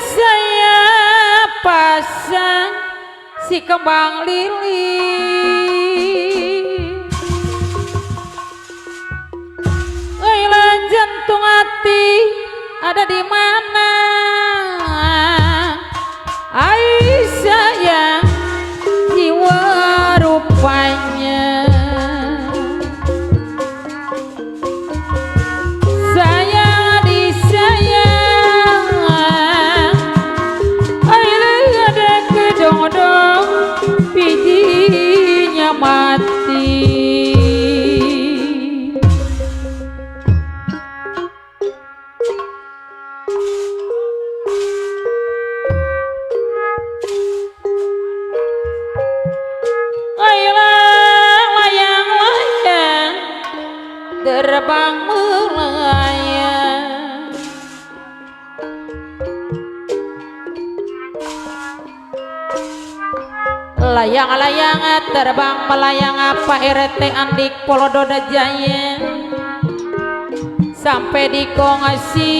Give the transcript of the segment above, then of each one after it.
saya pasang si kembang lili, ailah jantung hati ada di mana? Ai sayang jiwa rupanya, sayang disayang, ailah ada kedong-dong bijinya mati. Terbang melayang, layang-layang terbang melayang apa RT Andik Polododa Jaya sampai di Kongsi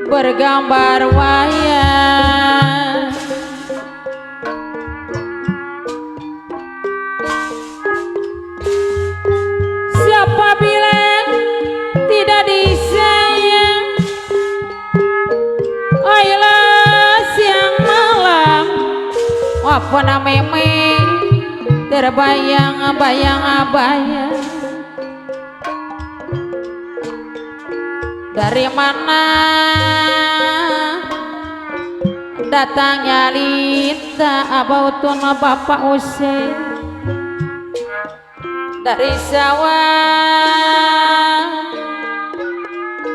bergambar wayang. Siapa bilang tidak disayang? Ayolah siang malam apa namanya terbayang-bayang dari mana datangnya Lita abautun bapak usai dari sawah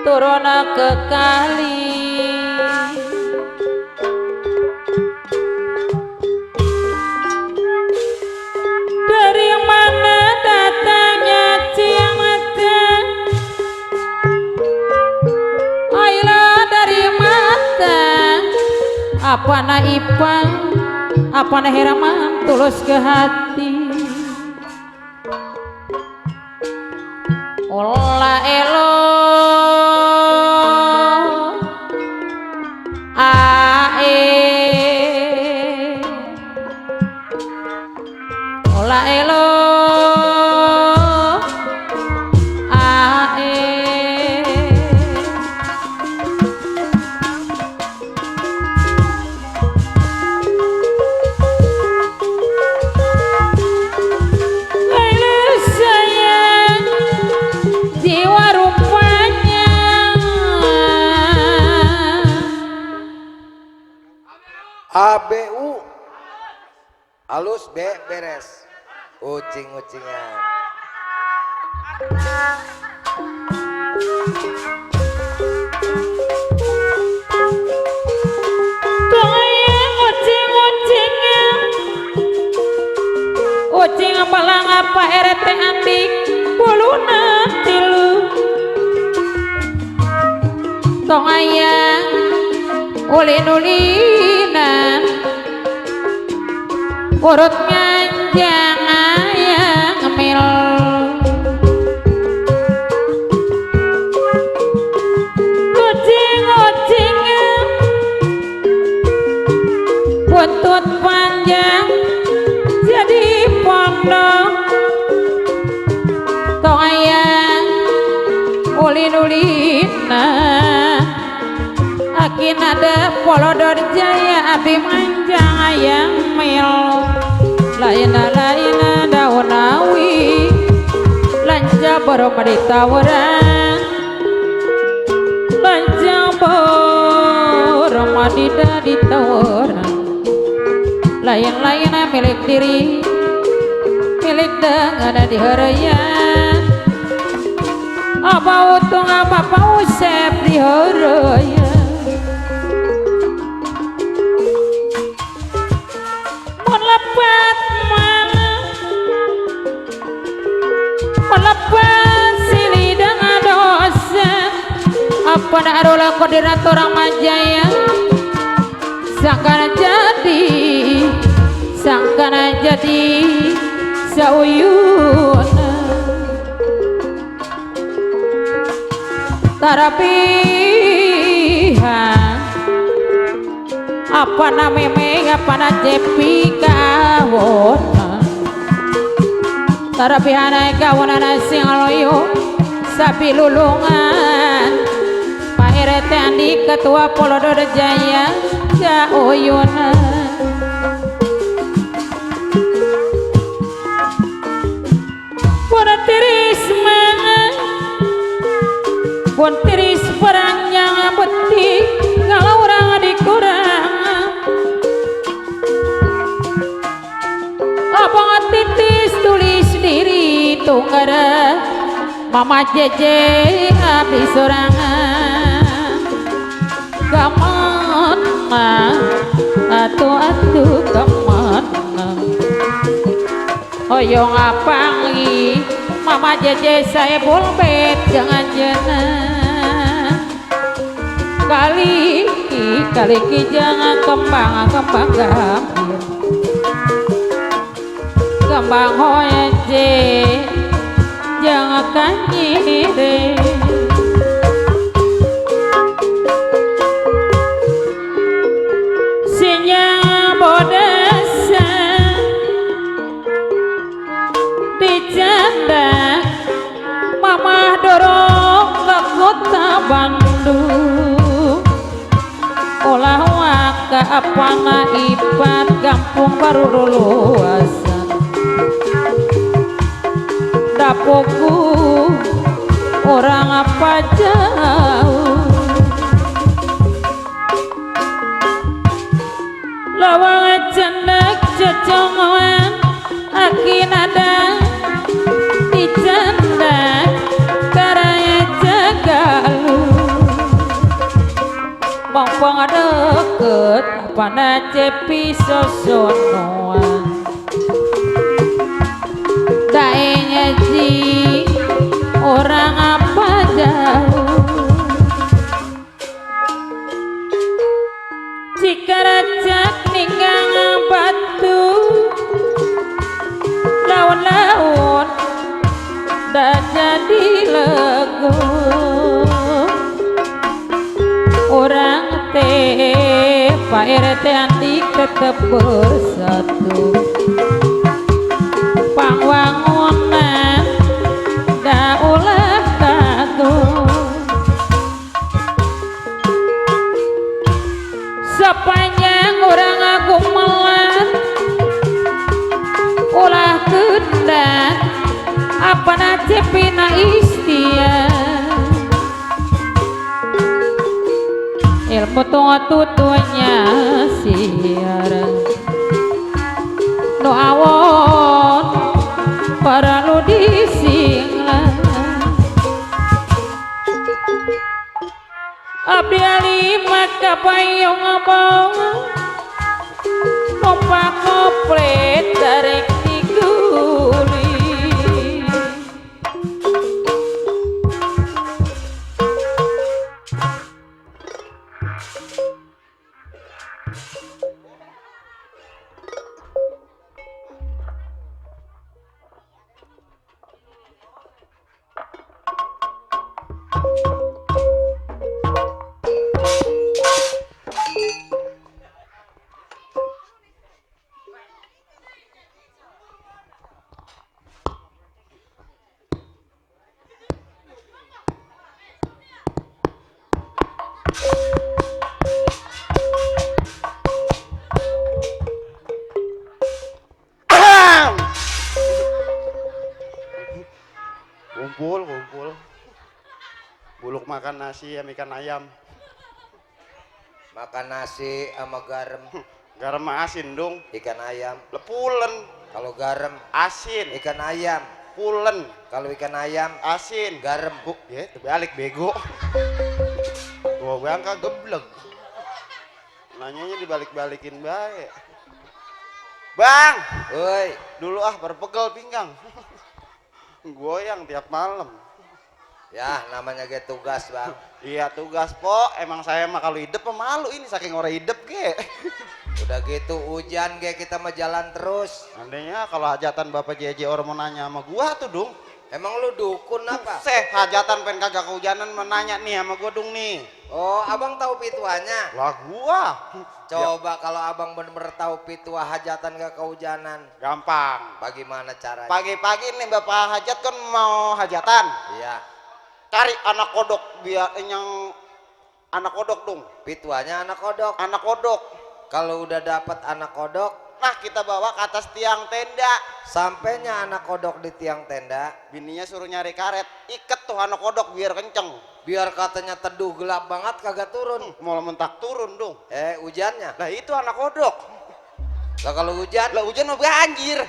turun ke kali, dari mana datangnya Ciamata? Ayolah dari mata apa na ipang apa na hiraman tulus ke hati. Ola elo ae, ola elo ae, ABU halus B beres ucing-ucingan. Toyang ucing-ucingan, ucing balang apa RT Andik puluna tilu tong ayang ulin-ulinan urut nganjang ayang mil kucing-kucing buntut panjang jadi pondok tong ayang ulin-ulinan akin ada Polodor Jaya abdi manjang ayang mil lain-lain daun awi lanca baroma di tawaran lanca baroma di tawaran lain-lain milik diri milik dengan di harayan apa untung apa pausep di harayan melepat mana melepat silih dengan dosa apa nak rola koordinator orang majaya sangkana jadi sauyuna tarapihan apa na memeng apa na jepi kawona tarapihan ay kawona sing loyo sapi lulungan Pak RT Andi Ketua Polodor Jaya Gaoyona Pura tiris mangan Pun tiris perangnya beti kalau orang dikurang Abang titis tulis diri tunggara Mama Jeje habis sorangan Kamana atu kamana Hoyong apangi Mama Jeje saya bulbet jangan jenah Kali jangan kembang gambir Kembang hoyeje jangan kanyire sinyal bodasa dicanda mama dorong ke kota Bandung olah waka apa ngaipat kampung baru luasan dapoku orang apa jauh lawang cendak cecongan aki nada dicendak karaya jagalu pong deket apa na cepi sosonoan dae ngaji orang apa jauh jika racak ninggang batu laun-laun dah jadi lego orang teh Pak RT Andi tetap bersatu pangwangunan da ulah kago sepanjang orang agung melan ulah kendan apa na cepina istia ilmu tutunya siaran no awon para lu disinglah abdi alima kapayong ngomong numpak ngoplet tarik diguli kumpul buluk makan nasi sama ikan ayam Makan nasi sama garam. garam mah asin dong Ikan ayam. lepulen Kalau garam asin ikan ayam. pulen Kalau ikan ayam asin garam. ya terbalik bego gua bangka geblek nanyanya dibalik-balikin baik bang Woi, dulu berpegel pinggang goyang tiap malam ya namanya ge tugas, Bang. iya tugas po emang saya mah kalau hidup malu ini saking orang hidup ge Udah gitu hujan ge kita mah jalan terus. andainya kalau hajatan bapak JJ orang mau nanya sama gua tuh dong Emang lu dukun apa? Hajatan pengen kagak kehujanan menanya nih sama gua dong nih. Oh, abang tahu pituanya? Lah gua. Coba kalau abang bener-bener tahu pitua hajatan gak kehujanan. Gampang. Bagaimana caranya? Pagi-pagi nih bapak hajat kan mau hajatan. Iya. Cari anak kodok biar yang anak kodok dong. Pituanya anak kodok. Anak kodok. Kalau udah dapat anak kodok, Nah kita bawa ke atas tiang tenda. sampainya anak kodok di tiang tenda, Bininya suruh nyari karet. Iket tuh anak kodok biar kenceng. biar katanya teduh gelap banget kagak turun. Mau mentak turun dong. Hujannya. Lah itu anak kodok. Lah kalau hujan, Lah hujan mau banjir.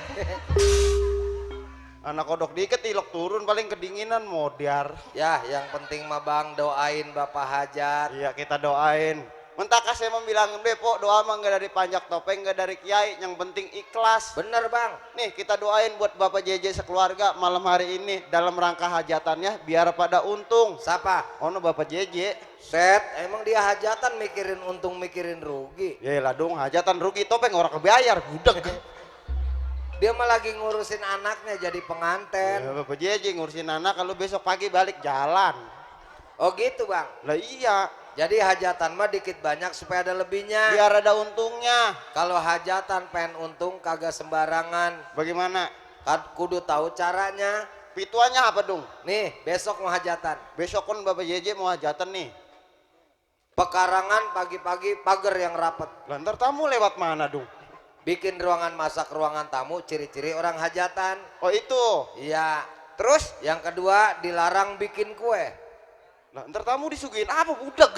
Anak kodok diiket ilok turun paling kedinginan modar. ya yang penting mah bang doain bapak hajat. Iya kita doain. Mentakah saya bilang Depo doa mah nggak dari panjak topeng nggak dari kiai, yang penting ikhlas. Bener bang. Nih kita doain buat Bapak JJ sekeluarga malam hari ini dalam rangka hajatannya biar pada untung. Siapa? Ono Bapak JJ. Set, emang dia hajatan mikirin untung mikirin rugi. Yelah dong hajatan rugi topeng orang kebayar budek. Dia mah lagi ngurusin anaknya jadi penganten. Ya, Bapak JJ ngurusin anak kalau besok pagi balik jalan. Oh gitu bang. Lah iya. Jadi hajatan mah dikit banyak supaya ada lebihnya. Biar ada untungnya. Kalau hajatan pengen untung kagak sembarangan. Bagaimana? Kan kudu tahu caranya. Pituannya apa dong? Nih besok mau hajatan. Besok kan Bapak JJ mau hajatan nih. Pekarangan pagi-pagi pagar yang rapet. Lantar tamu lewat mana dong? Bikin ruangan masak ruangan tamu ciri-ciri orang hajatan. Oh itu. Iya. Terus? Yang kedua dilarang bikin kue. Lah ntar tamu disuguhin apa budek?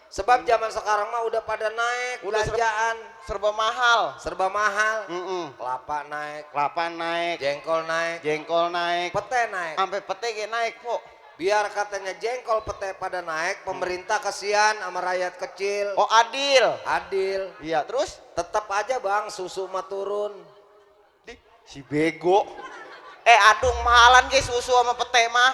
Sebab zaman sekarang mah udah pada naik Udah belanjaan. Serba mahal. Serba mahal. Kelapa Kelapa naik, naik, jengkol naik, jengkol naik, pete naik. sampai pete ge naik kok. Biar katanya jengkol pete pada naik, pemerintah kasihan sama rakyat kecil. Oh adil. Adil. Iya terus? Tetap aja bang, susu mah turun. Di, si bego. Adung mahalan ge susu sama pete mah.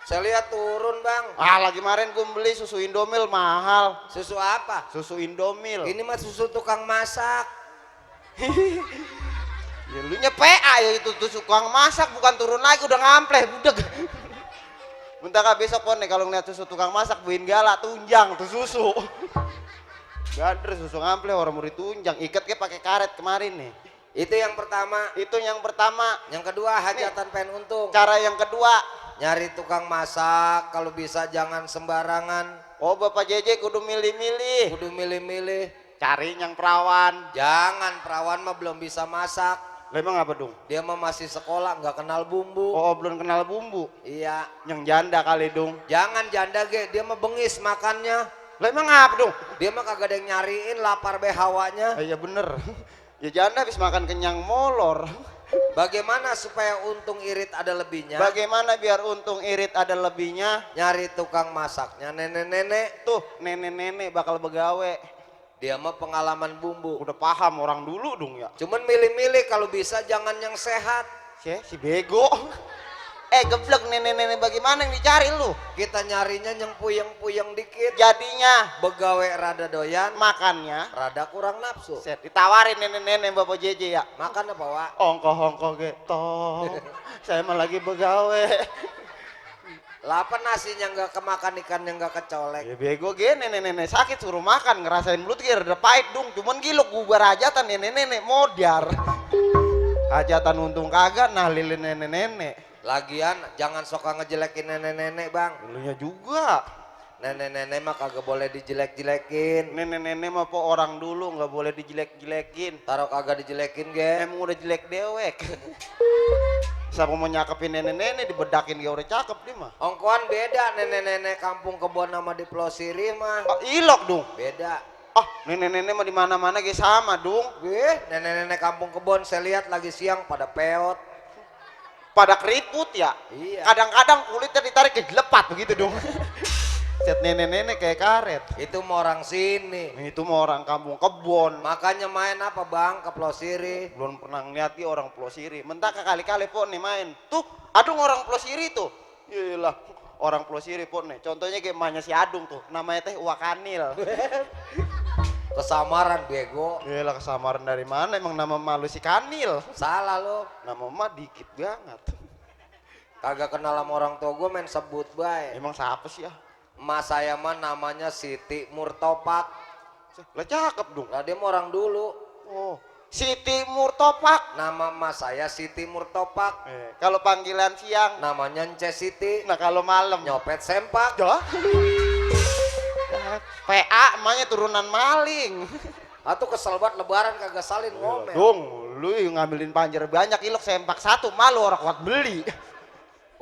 Saya lihat turun bang. Lagi kemarin gue beli susu Indomil mahal. Susu apa? Susu Indomil. Ini mah susu tukang masak. Ya lu nya PA ya itu tuh tukang masak bukan turun lagi udah ngampleh budek. Bentar kah besok nih kalau ngeliat susu tukang masak buin galak tunjang tuh susu. Gadre susu ngampleh orang mau ditunjang ikat ke pakai karet kemarin nih. Itu yang pertama. Itu yang pertama. Yang kedua hajatan pengen untung. Cara yang kedua Nyari tukang masak, kalau bisa jangan sembarangan. oh Bapak JJ kudu milih-milih. Kudu milih-milih. Cari yang perawan. Jangan, perawan mah belum bisa masak. Lah emang apa dong? Dia mah masih sekolah, nggak kenal bumbu. Oh belum kenal bumbu. Iya. Yang janda kali dong. Jangan janda ge, dia mah bengis makannya. Lah emang apa dong? Dia mah kagak ada yang nyariin, lapar be hawanya. Iya bener. Ya janda habis makan kenyang molor. Bagaimana supaya untung irit ada lebihnya? Bagaimana biar untung irit ada lebihnya? Nyari tukang masaknya nenek-nenek. Tuh nenek-nenek bakal begawe. Dia mah pengalaman bumbu. Udah paham orang dulu dong ya. Cuman milih-milih, kalau bisa jangan yang sehat. Si bego. Geblek nenek-nenek bagaimana yang dicari lu? Kita nyarinya yang puyeng-puyeng dikit. Jadinya Begawe rada doyan, makannya rada kurang nafsu. set ditawarin nenek-nenek Bapak JJ ya. Makan apa Wak? Ongkoh-ongkoh gitu. Saya mah lagi begawe. Lapa nasinya nggak kemakan, ikannya nggak kecolek. Ya bego gini nenek-nenek sakit suruh makan ngerasain mulut kira udah pahit dong. Cuman giluk bubar hajatan nenek-nenek modar. Hajatan untung kagak nah lilin nenek-nenek. Lagian jangan suka ngejelekin nenek-nenek bang. Dulunya juga. Nenek-nenek mah kagak boleh dijelek-jelekin. Nenek-nenek mah po orang dulu nggak boleh dijelek-jelekin. Taruh kagak dijelekin ge. Emang udah jelek dewek. Siapa mau nyakepin nenek-nenek dibedakin dia udah cakep dia mah. Ongkoan beda nenek-nenek kampung kebon sama di Plosiri mah. Ilok dong. Beda. Nenek-nenek mah di mana-mana ge sama dong. Nenek-nenek kampung kebon saya lihat lagi siang pada peot. Pada keriput ya. Iya. Kadang-kadang kulitnya ditarik ke lepat begitu dong. Set nenek-nenek kayak karet. Itu mau orang sini. Itu mau orang kampung kebon. Makanya main apa bang ke Plosiri? Belum pernah ngeliat dia orang Plosiri. Mentak kali-kali po nih main. Tuh, Adung orang Plosiri tuh. Iyalah, orang Plosiri po nih. Contohnya kayak emaknya si Adung tuh. Namanya teh Wakanil. Kesamaran bego. Iyalah kesamaran dari mana? Emang nama malu si Kanil. Salah lo. Nama emak dikit banget. Kagak kenal sama orang tua gue main sebut bae. Emang siapa sih ya? Emak saya mah namanya Siti Murtopak. Lah cakep dong. Lah dia mah orang dulu. Oh, Siti Murtopak. Nama emak saya Siti Murtopak. Kalau panggilan siang, Namanya Ence Siti. nah kalau malam, Nyopet sempak. ya. PA emaknya turunan maling. Atau kesel banget lebaran kagak salin ngomel. Dong, lu yang ngambilin panjer banyak ilok sempak satu malu orang kuat beli.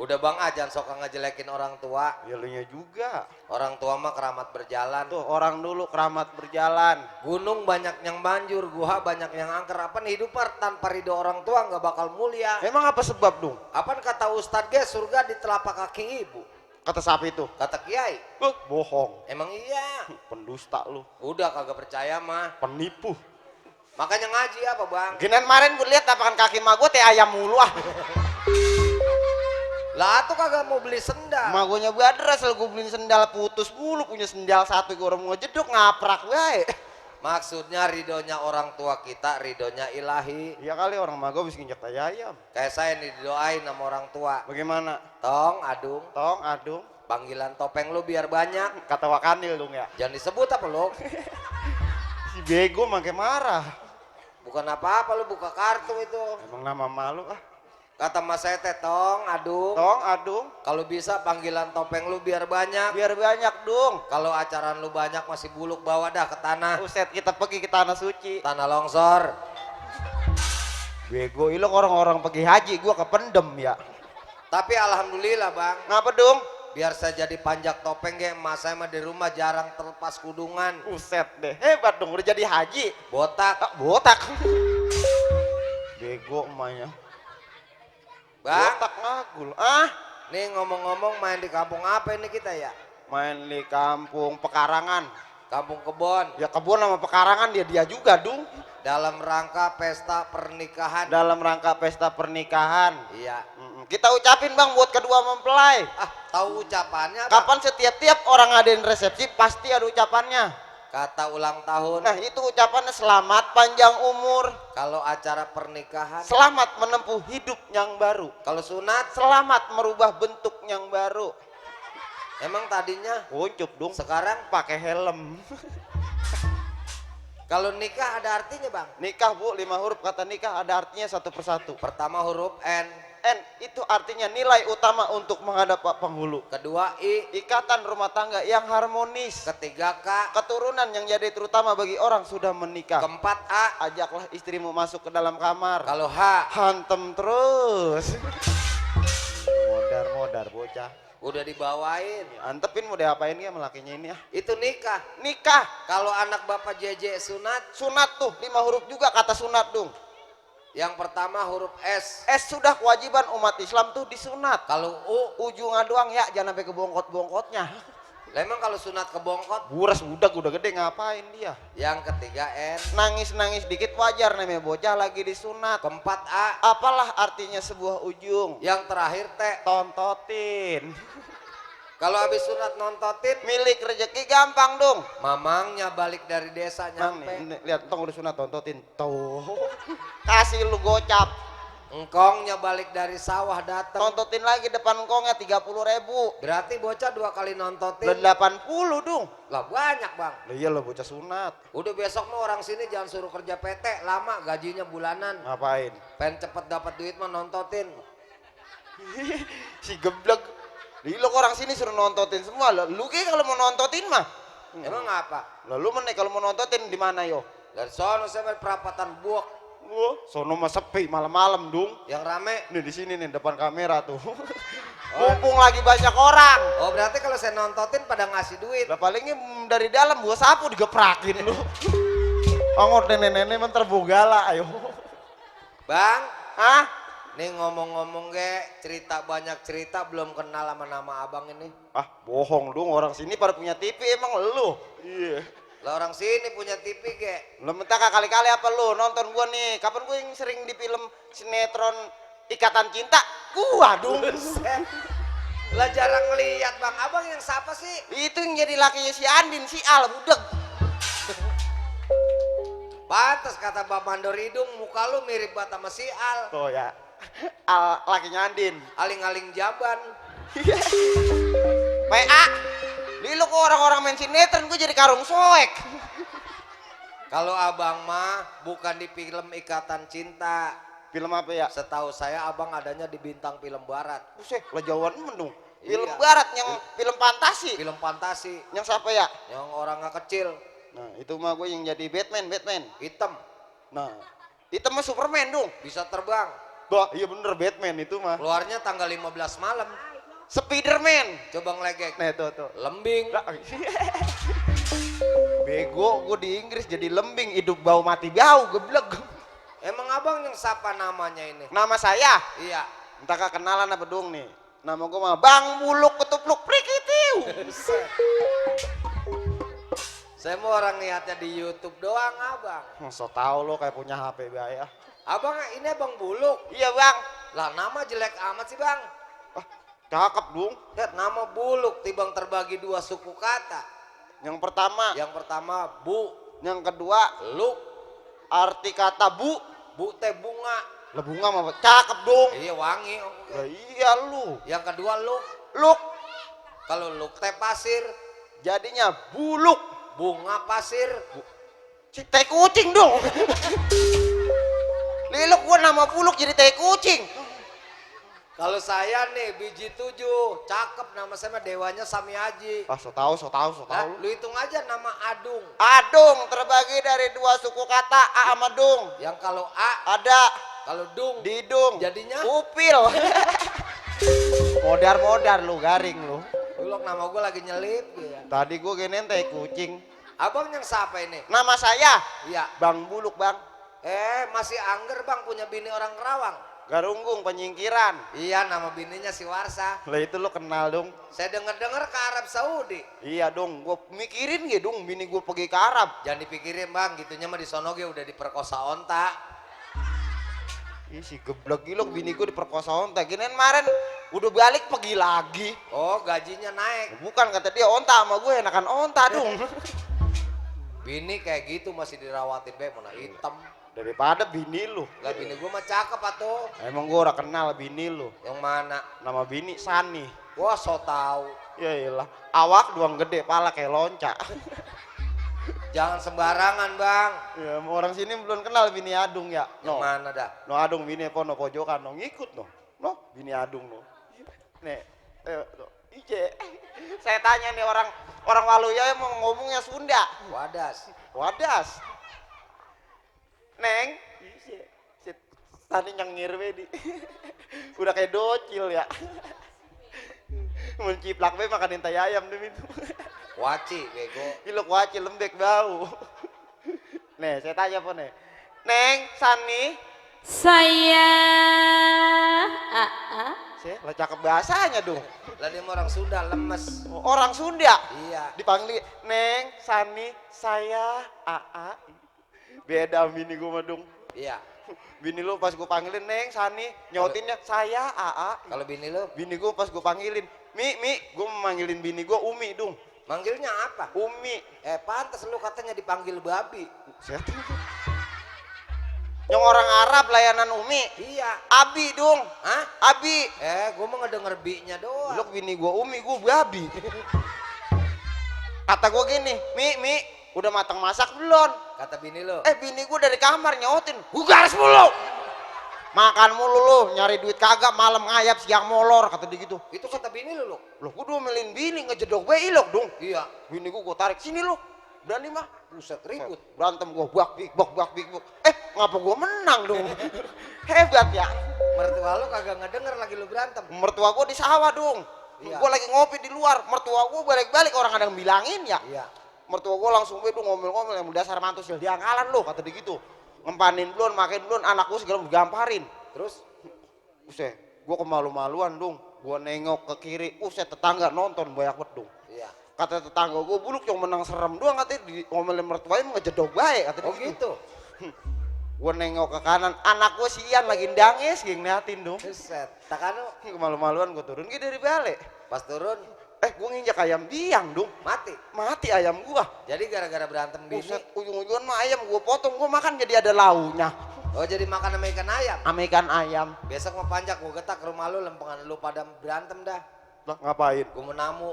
Udah bang ajan sok ngejelekin orang tua. Ya lu nya juga. Orang tua mah keramat berjalan. Tuh orang dulu keramat berjalan. Gunung banyak yang banjur, gua banyak yang angker. Apaan hidup tanpa ridho orang tua nggak bakal mulia. Emang apa sebab dong? Apaan kata Ustadz ge surga di telapak kaki ibu. Kata siapa itu? Kata Kiai. Bohong. Emang iya. Pendusta lu. Udah kagak percaya mah. Penipu. Makanya ngaji apa bang? Ginian kemarin gue lihat tapakan kaki mak gue teh ayam mulu ah. Lah tuh kagak mau beli sendal. Mak gue nyabadar asal gue beliin sendal putus mulu, punya sendal satu gue orang mau jeduk ngaprak wae. Maksudnya ridhonya orang tua kita, ridhonya ilahi. Iya kali orang mak gue bisa nginjak tai ayam. Kayak saya nih didoain sama orang tua. Bagaimana? Tong, adung, Tong, adung, panggilan topeng lu biar banyak. kata Wakanil dong ya. Jangan disebut apa lu? Si bego makin marah. Bukan apa-apa lu buka kartu itu. Emang nama malu ah. Kata mas saya teh tong, adung. Tong, adung, Kalau bisa panggilan topeng lu biar banyak. biar banyak dong. Kalau acaraan lu banyak masih buluk bawa dah ke tanah. Uset kita pergi ke tanah suci. Tanah longsor. Bego, ilok orang-orang pergi haji gua kependem ya. Tapi alhamdulillah bang. Ngapa dong? Biar saya jadi panjak topeng ge, emak saya mah di rumah jarang terlepas kudungan. Uset deh, hebat dong udah jadi haji. Botak. Ah, botak. Bego emaknya. Bang, Botak ngagul. Ah, nih ngomong-ngomong main di kampung apa ini kita ya? main di kampung Pekarangan. Kampung Kebon. Ya kebun sama Pekarangan dia juga dong. Dalam rangka pesta pernikahan. Dalam rangka pesta pernikahan. Iya. Kita ucapin bang buat kedua mempelai. Ah, tahu ucapannya Bang? Kapan setiap orang ngadain resepsi pasti ada ucapannya. Kata ulang tahun. Nah itu ucapannya selamat panjang umur. Kalau acara pernikahan. Selamat menempuh hidup yang baru. Kalau sunat. Selamat merubah bentuk yang baru. Emang tadinya. Kuncup dong. Sekarang. Pakai helm. Kalau nikah ada artinya bang. Nikah bu, 5 huruf kata nikah ada artinya satu persatu. Pertama huruf N. N itu artinya nilai utama untuk menghadap penghulu. Kedua I. Ikatan rumah tangga yang harmonis. Ketiga K. Keturunan yang jadi terutama bagi orang sudah menikah. Keempat A. Ajaklah istrimu masuk ke dalam kamar. Kalau H. Hantem terus. Modar bocah. Udah dibawain. Antepin mau diapain ya melakinya ini ya? Itu nikah. Nikah. Kalau anak bapak JJ sunat. Sunat tuh 5 huruf juga kata sunat dong. Yang pertama huruf S. S sudah kewajiban umat Islam tuh disunat. Kalau U. Ujungnya doang ya, jangan sampai ke bongkot-bongkotnya. Lah emang kalau sunat ke bongkot. Buras budak udah gede ngapain dia? Yang ketiga N. Nangis-nangis dikit wajar namanya bocah lagi disunat. Keempat A. Apalah artinya sebuah ujung? Yang terakhir T. Tontotin. Kalau habis sunat nontotin. Milik rezeki gampang dong. Mamangnya balik dari desa Mang nyampe. nih, lihat tong udah sunat tontotin. Tuh. Kasih lu gocap. Engkongnya balik dari sawah datang. Tontotin lagi depan engkongnya 30.000. Berarti bocah 2 kali nontotin. Udah 80 dong. Lah banyak bang. Lah iya lo bocah sunat. Udah besok mah orang sini jangan suruh kerja PT. Lama gajinya bulanan. Ngapain? Pengen cepet dapat duit mah nontotin. Si geblek. Lo orang sini suruh nontotin semua. Lu kayak kalau mau nontotin mah. Emang apa? Lalu mana kalau mau nontotin di mana yo? Dari sono sampai perapatan buok. Wah, sono mah sepi malam-malam dong. Yang rame. Nih di sini nih depan kamera tuh. Mumpung lagi banyak orang. Oh berarti kalau saya nontotin pada ngasih duit. Lah palingnya dari dalam gua sapu digeprakin lu. Ongor nenek-nenek mentar bogala ayo. Bang, Hah? nih ngomong-ngomong ge cerita banyak cerita belum kenal sama nama abang ini. Ah, bohong dong orang sini pada punya TV emang lu. Iya. Lah orang sini punya TV ge. Lu minta kali-kali apa lu nonton gua nih? Kapan gua yang sering di film sinetron Ikatan Cinta? Gua dong. Lah jarang ngeliat bang. Abang yang siapa sih? Itu yang jadi lakinya si Andin, si Al, budeg. Pantes kata Bang Mandor Hidung, muka lu mirip banget sama si Al. Tuh ya. Lakinya Andin. Aling-aling jaban. PA. Di lu kok orang-orang main sinetron gue jadi karung soek. Kalau abang mah bukan di film Ikatan Cinta. Film apa ya? Setahu saya abang adanya di Bintang Film Barat. Buset, lah jauhan mendung. Film Iya. barat yang film fantasi. Film fantasi Yang siapa ya? yang orangnya kecil, Nah, itu mah gue yang jadi Batman. hitam, Nah, itu mah Superman dong. bisa terbang. Bah, iya bener Batman itu mah. Keluarnya tanggal 15 malam. Spiderman. Coba ngelegek. Nah, tuh. Lembing. Lah, bego, gue di Inggris jadi lembing, hidup bau mati bau, geblek. Emang abang yang siapa namanya ini? Nama saya, Iya. entah kenalan apa dong nih. Nama gue mah Bang Buluk Ketupluk Prikitiu. Saya mau orang niatnya di YouTube doang abang. So tau lo kayak punya HP ya. Abang ini abang Buluk. Iya bang. Lah nama jelek amat sih bang. Ah, cakep dong. Lihat nama Buluk tibang terbagi dua suku kata. Yang pertama, Yang pertama bu, yang kedua, luk, arti kata bu. bu teh bunga. Lah bunga mah cakep dong. Iya wangi. Lah iya lu. Yang kedua luk. Luk, Kalau luk teh pasir, jadinya buluk. bunga pasir. Si teh kucing dong. Liluk gua nama buluk jadi teh kucing. Kalau saya nih biji 7, cakep nama saya mah dewanya Sami Aji. Ah, so tau. Nah, lu hitung aja nama Adung. Adung terbagi dari dua suku kata A sama dung. Yang kalau A, Ada kalau Dung, didung. jadinya upil. Modar lu, garing lu. Buluk nama gue lagi nyelip ya. Tadi gua giniin teh kucing. Abang yang siapa ini? Nama saya Iya. Bang Buluk, Bang. Masih angger bang punya bini orang Kerawang. Garunggung penyingkiran. Iya nama bininya si Warsa. Lah itu lo kenal dong. Saya denger-denger ke Arab Saudi. Iya dong, gua mikirin gitu dong bini gua pergi ke Arab. Jangan dipikirin bang, gitunya mah di sono ge udah diperkosa onta. Ih si geblek gilok bini gua diperkosa onta. Ginian kemarin udah balik pergi lagi. Oh gajinya naik. Bukan kata dia onta sama gue enakan onta dong. Bini kayak gitu masih dirawatin be, mana hitam. Daripada bini lu. Lah bini gua mah cakep atuh. Emang gua udah kenal bini lu. Yang mana? Nama bini Sani. Wah so tau. Ya iyalah. Awak doang gede, pala kayak lonca. Jangan sembarangan bang. Ya orang sini belum kenal bini Adung ya. Yang mana dah? No Adung bini pono pojokan no ngikut no. No bini Adung no. Nih, Ice. Saya tanya nih orang Waluya mau ngomongnya Sunda. Wadas. Wadas. Neng, tadi nyengir di. Udah kayak docil ya. Menciplak be makanin tai ayam deh itu. Waci bego. Ilok waci lembek bau. Nih, saya tanya apa nih? Neng, Sani. Saya Aa. Saya lah cakep bahasanya dong. Lah dia mah orang Sunda lemes. Orang Sunda. Iya. Dipanggil Neng, Sani, saya Aa. Beda bini gue mah dong. Iya. Bini lu pas gue panggilin Neng, Sani, nyautinnya saya Aa. Kalau bini lu Bini gue pas gue panggilin Mi, gue memanggilin bini gue Umi dong. manggilnya apa? Umi. Pantas lu katanya dipanggil babi. Yang orang Arab layanan Umi. Iya. Abi dong. Hah? Abi. Gua mau ngedenger bi-nya doang. Lu bini gue Umi, gue babi. Kata gue gini, Mi, udah matang masak belum? Kata bini lu. Bini gue dari kamar nyautin, garis mulu. Makan mulu lu, nyari duit kagak, malam ngayap siang molor, kata dia gitu. Itu kata bini lu. Loh, gue domelin bini ngejedok gue ilok dong. Iya. Bini gue tarik, sini lu, berani mah. Buset ribut. Berantem gue, bak bik bok. Ngapa gue menang dong? Hebat ya. Mertua lu kagak ngedenger lagi lu berantem. Mertua gue di sawah dong. Iya. Gue lagi ngopi di luar, mertua gue balik-balik orang ada yang bilangin ya. Iya. Mertua gue langsung tuh ngomel-ngomel yang dasar mantu sil diangkalan lo, kata dia gitu. Ngempanin belum, makin belum, anak gue segala gamparin. Terus Uset, gue kemalu-maluan dong. Gue nengok ke kiri, tetangga nonton banyak banget dong. iya. Kata tetangga gue, Buluk yang menang serem doang, katanya di ngomelin mertuanya ngejedok baik, kata dia Oh gitu. Gue nengok ke kanan, anak gue si Ian lagi ndangis, geng ngeliatin dong. Buset. Takanu Kemalu-maluan gue turun gitu dari balik. pas turun Gue nginjak ayam biang dong. Mati ayam gue. Jadi gara-gara berantem bini. Buset, ujung-ujungan mah ayam gue potong, gue makan jadi ada launya. Oh jadi makan sama ikan ayam. Sama ikan ayam. Besok mau panjak gua getak ke rumah lu, lempengan lu pada berantem dah. Lah ngapain? Gua mau namu.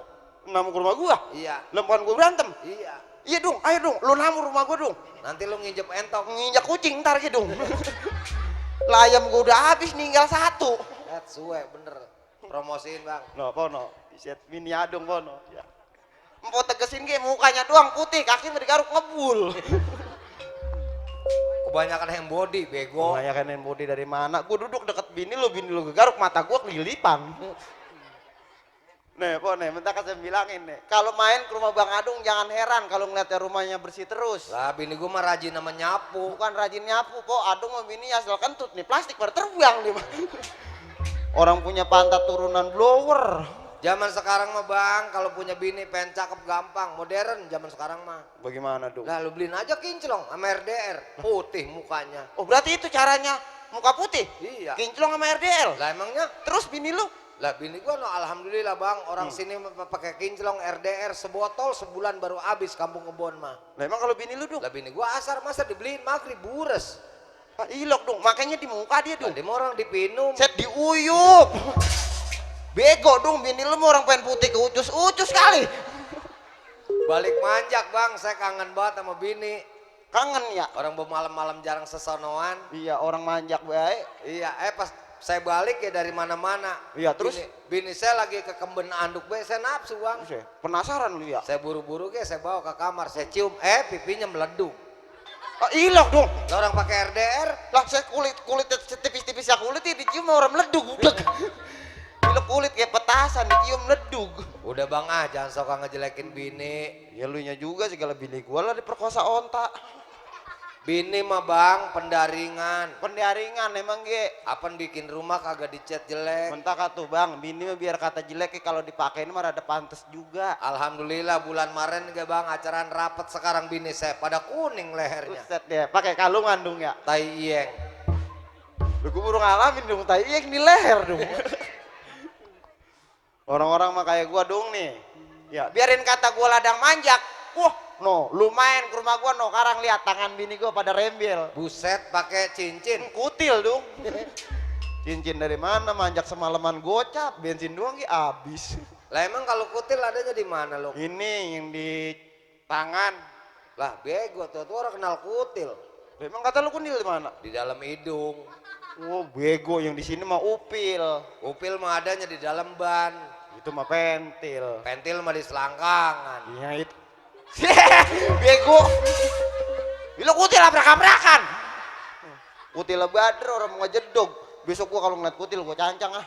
Namu ke rumah gua? Iya. Lempengan gua berantem? Iya. Iya dong, ayo dong, lu namu rumah gua dong. Nanti lu nginjek entok. Nginjak kucing ntar gitu dong. Lah ayam gua udah habis, tinggal satu. Suwe bener. Promosiin bang. No, pono. Iset mini adong pono. Ya. Empok tegesin ge mukanya doang putih, kaki digaruk ngebul. Kebanyakan yang body, bego. Kebanyakan yang body dari mana? Gua duduk deket bini lu gegaruk, mata gua kelilipan. Nih, po nih, bentar saya bilangin nih. Kalau main ke rumah Bang Adung jangan heran kalau ngeliatnya rumahnya bersih terus. Lah bini gua mah rajin sama nyapu. Bukan rajin nyapu, po. Adung sama bini asal kentut nih, plastik pada terbang nih. Orang punya pantat turunan blower. Zaman sekarang mah bang, kalau punya bini pengen cakep gampang, modern zaman sekarang mah. Bagaimana dong? Lah lu beliin aja kinclong sama RDR, putih mukanya. Oh berarti itu caranya muka putih? Iya. Kinclong sama RDL? Lah emangnya? Terus bini lu? Lah bini gua no alhamdulillah bang, orang sini pakai kinclong RDR sebotol sebulan baru habis kampung Kebon mah. Lah emang kalau bini lu dong? Lah bini gua asar masa dibeliin maghrib bures. Ah, ilok dong, makanya di muka dia dong. Dia mau orang dipinum. Set diuyup. Bego dong, bini lu mau orang pengen putih ke ucus kali. Balik manjak bang, saya kangen banget sama bini. Kangen ya? Orang malam-malam jarang sesonoan. Iya, orang manjak baik. Iya, pas saya balik ya dari mana-mana. Iya, terus? Bini saya lagi ke kemben anduk be, saya nafsu bang. Penasaran lu ya? Saya buru-buru ke, saya bawa ke kamar, saya cium, pipinya meleduk. Ah, ilok dong. Lah orang pakai RDR. Lah saya kulit tipis-tipis ya kulit dicium orang meleduk. Ilok kulit kayak petasan dicium meleduk. Udah bang jangan suka ngejelekin bini. Ya lu nya juga segala bini gua lah diperkosa onta. Bini mah bang pendaringan. Pendaringan emang ge. Apaan bikin rumah kagak dicat jelek. Mentak tuh bang, bini mah biar kata jelek kalau dipakein mah ada pantes juga. Alhamdulillah bulan Maret gak bang acaraan rapet sekarang bini saya pada kuning lehernya. Buset deh, pakai kalungan dong ya. Tai iyeng. Lu gua baru ngalamin dong tai iyeng di leher dong. Orang-orang mah kayak gua dong nih. Ya, biarin kata gua ladang manjak. Wah, no, lu main ke rumah gua no, sekarang lihat tangan bini gua pada rembel. Buset pakai cincin. Kutil dong. Cincin dari mana? Manjak semalaman gocap, bensin doang habis. Lah emang kalau kutil adanya di mana lo? Ini yang di tangan. Lah bego tuh orang kenal kutil. Emang kata lu kutil di mana? Di dalam hidung. Oh, bego yang di sini mah upil. Upil mah adanya di dalam ban. Itu mah pentil. Pentil mah di selangkangan. Iya itu. Bego. Lu kutil abrak-abrakan. Kutil badar orang mau ngejedog. Besok gua kalau ngeliat kutil gua cancang ah.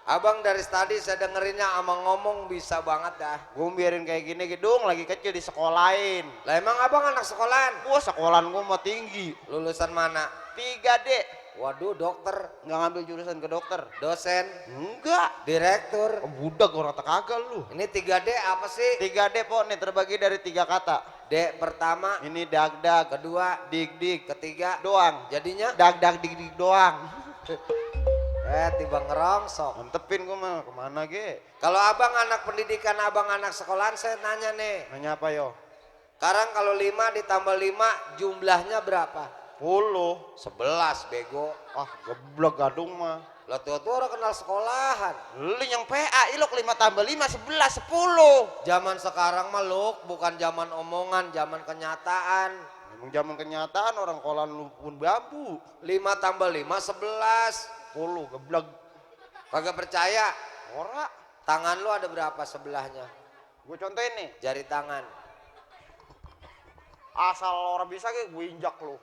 Abang dari tadi saya dengerinnya ama ngomong bisa banget dah. Gua biarin kayak gini gedung lagi kecil di sekolahin. Lah emang abang anak sekolahan? Gua sekolahan gua mah tinggi. Lulusan mana? 3D. Waduh dokter. Nggak ngambil jurusan ke dokter. Dosen. Enggak. Direktur. Oh, budak orang tak kagak lu. Ini 3D apa sih? 3D po nih terbagi dari 3 kata. D pertama. Ini dag-dag. Kedua. Dik-dik. Ketiga. Doang. Jadinya? Dag-dag dik-dik doang. Tiba ngerongsok. Mantepin gua mah kemana ge? Kalau abang anak pendidikan, abang anak sekolahan, saya nanya nih. Nanya apa yo? Sekarang kalau 5 ditambah 5 jumlahnya berapa? 10. 11 bego. Ah geblek gadung mah. Lah tuh orang kenal sekolahan. Lu yang PA ilok 5 tambah 5 11 10. Zaman sekarang mah Luk, bukan zaman omongan, zaman kenyataan. Emang zaman kenyataan orang kolan lu pun bambu. 5 tambah 5 11. 10 geblek. Kagak percaya? Ora. Tangan lu ada berapa sebelahnya? Gue contohin nih. Jari tangan. Asal orang bisa ge gue injak lu.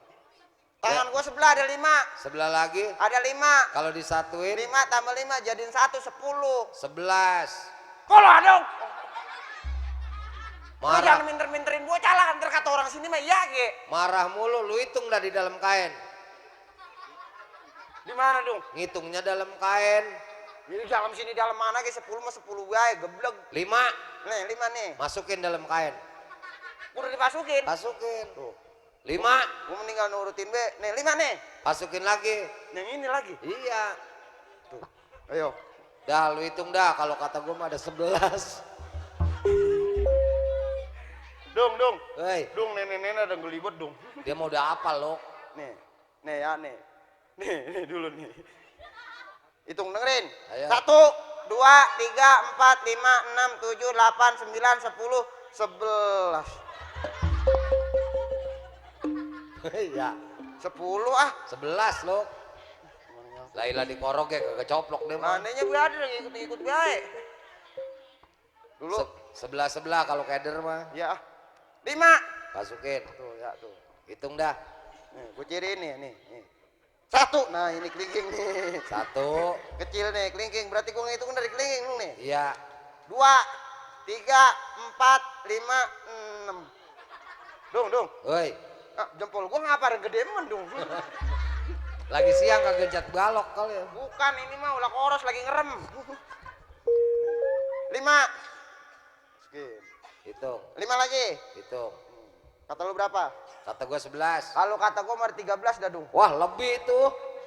Tangan gue sebelah ada 5. Sebelah lagi? Ada 5. Kalau disatuin? 5 tambah 5 jadiin 1 10. 11. Kalau ada. Lu Marah. jangan minter-minterin bocah lah, ntar kata orang sini mah iya ge. Marah mulu, lu hitung dah di dalam kain. Di mana dong? Ngitungnya dalam kain. Ini dalam sini dalam mana ge 10 mah 10 wae geblek. 5. Nih 5 nih. Masukin dalam kain. Udah dimasukin. Masukin. Tuh. 5. Gue meninggal nurutin be. Nih 5 nih. Masukin lagi. Yang ini lagi. Iya. Tuh. Ayo. Dah lu hitung dah, kalau kata gue mah ada 11. Dong. Hei, Dong nenek-nenek ada ngelibet dong. dia mau udah apa lo? Nih. Nih ya nih. Nih dulu nih. Hitung dengerin. Ayo. 1, 2, 3, 4, 5, 6, 7, 8, 9, 10, 11. Iya. 10 ah. 11 lo. Laila dikorok ya kagak coplok deh mah. Mananya berada ikut baik. Dulu. Sebelah kalau keder mah. Ya. 5. Masukin. Tuh ya tuh. Hitung dah. Nih, gue ciriin nih. 1. Nah, ini kelingking nih. 1. Kecil nih, kelingking. Berarti gue ngitung dari kelingking lu nih. Iya. 2, 3, 4, 5, 6. Dong. Woi. Ah, jempol gua ngapa gedemen dong. Lagi siang kagak cat balok kali ya. Bukan, ini mah ulah koros lagi ngerem. 5. Sekian. Hitung. 5 lagi. Hitung. Kata lu berapa? Kata gua 11. Kalau kata gua mah 13 dah dong. Wah, lebih itu.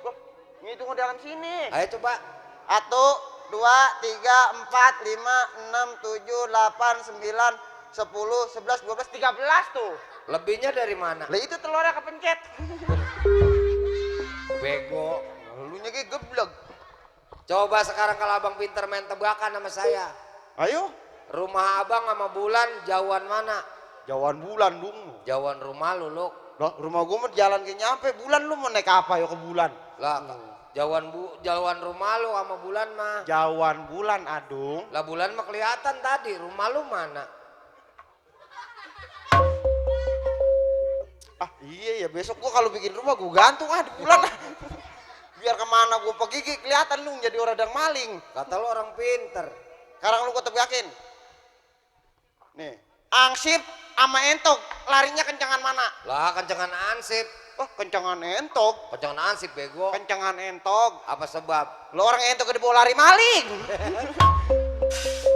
Wah, ngitung dalam sini. Ayo coba. 1, 2, 3, 4, 5, 6, 7, 8, 9, 10, 11, 12, 13 tuh. Lebihnya dari mana? Lah itu telurnya kepencet. Bego. Lu nya geblek. Coba sekarang kalau abang pinter main tebakan sama saya. Ayo. Rumah abang sama bulan jauhan mana? Jauhan bulan dong. Jauhan rumah lu, Luk. Loh, rumah gua mah jalan ke nyampe bulan, lu mau naik apa ya ke bulan? Lah, jauhan rumah lu sama bulan mah. Jauhan bulan, adung. Lah bulan mah kelihatan tadi, rumah lu mana? Ah iya ya, besok gua kalau bikin rumah gua gantung di bulan. Biar kemana gua pergi kelihatan lu jadi orang yang maling. Kata lu orang pinter. Sekarang lu gua tebakin. Nih, angsip sama entok larinya kencangan mana? Lah kencengan ansip. Oh, kencangan entok. Kencengan ansip bego. Kencangan entok. Apa sebab? Lo orang entok dibawa lari maling.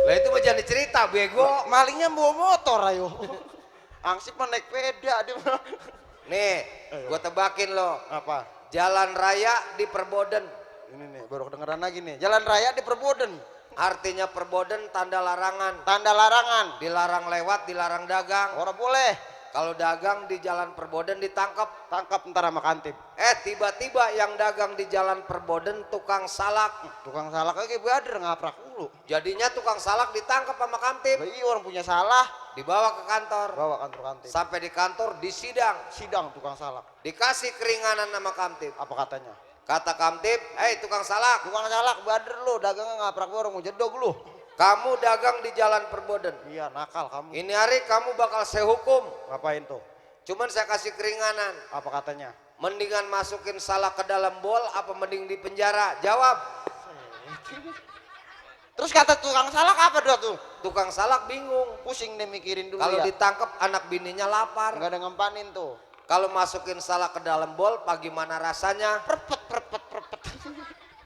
Lah itu mah jangan dicerita bego. Malingnya bawa motor ayo. Angsip mah naik sepeda dia. Nih, gua tebakin lo. Apa? Jalan raya di Perboden. Ini nih, baru kedengeran lagi nih. Jalan raya di Perboden. Artinya Perboden tanda larangan. Tanda larangan. Dilarang lewat, dilarang dagang. Orang boleh. Kalau dagang di jalan Perboden ditangkap. Tangkap ntar sama kantip. Tiba-tiba yang dagang di jalan Perboden tukang salak. Tukang salak aja beader ngaprak dulu. Jadinya tukang salak ditangkap sama kamtip. Iya orang punya salah. Dibawa ke kantor. Bawa kantor kantip. Sampai di kantor disidang. Sidang tukang salak. Dikasih keringanan sama kamtip. Apa katanya? Kata kamtip, tukang salak. Tukang salak beader lu, dagangnya ngaprak gua orang mau jedog lu. Kamu dagang di jalan Perboden. Iya nakal kamu. Ini hari kamu bakal saya hukum. Ngapain tuh? Cuman saya kasih keringanan. Apa katanya? Mendingan masukin salak ke dalam bol apa mending di penjara? Jawab. Terus kata tukang salak apa dia tuh? Tukang salak bingung. Pusing deh mikirin dulu Kalau ya. ditangkap anak bininya lapar. Nggak ada ngempanin tuh. Kalau masukin salak ke dalam bol, bagaimana rasanya? Perpet.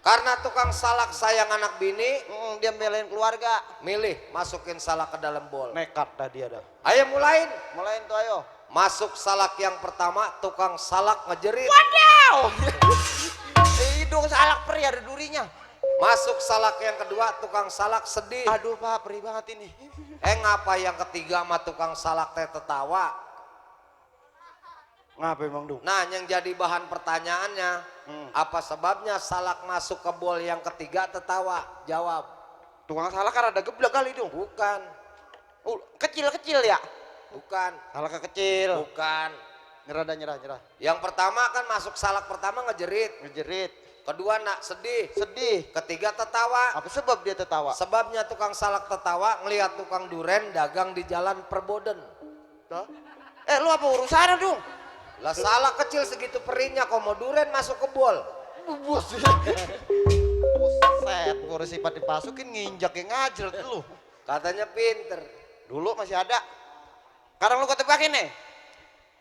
Karena tukang salak sayang anak bini, Dia belain keluarga. milih masukin salak ke dalam bol. Nekat tadi ada. Ayo mulain. Mulain tuh ayo. Masuk salak yang pertama, tukang salak ngejerit. Wadaw! Hidung salak perih ada durinya. Masuk salak yang kedua, tukang salak sedih. Aduh pak, perih banget ini. Ngapa yang ketiga sama tukang salak teh tertawa? Ngapa emang dong? Nah, yang jadi bahan pertanyaannya, apa sebabnya salak masuk ke bol yang ketiga tertawa? Jawab. Tukang salak kan ada geblek kali dong. Bukan. Kecil ya? Bukan. Salaknya kecil. Bukan. Nyerah. Yang pertama kan masuk salak pertama ngejerit. Ngejerit. Kedua nak sedih. Sedih. Ketiga tertawa. Apa sebab dia tertawa? Sebabnya tukang salak tertawa ngelihat tukang duren dagang di jalan Perboden. Lu apa urusannya dong? Lah salak kecil segitu perihnya kok mau duren masuk ke bol. Buset, baru sifat dipasukin nginjak yang ngajret lu. Katanya pinter. Dulu masih ada. Sekarang lu ketebakin nih.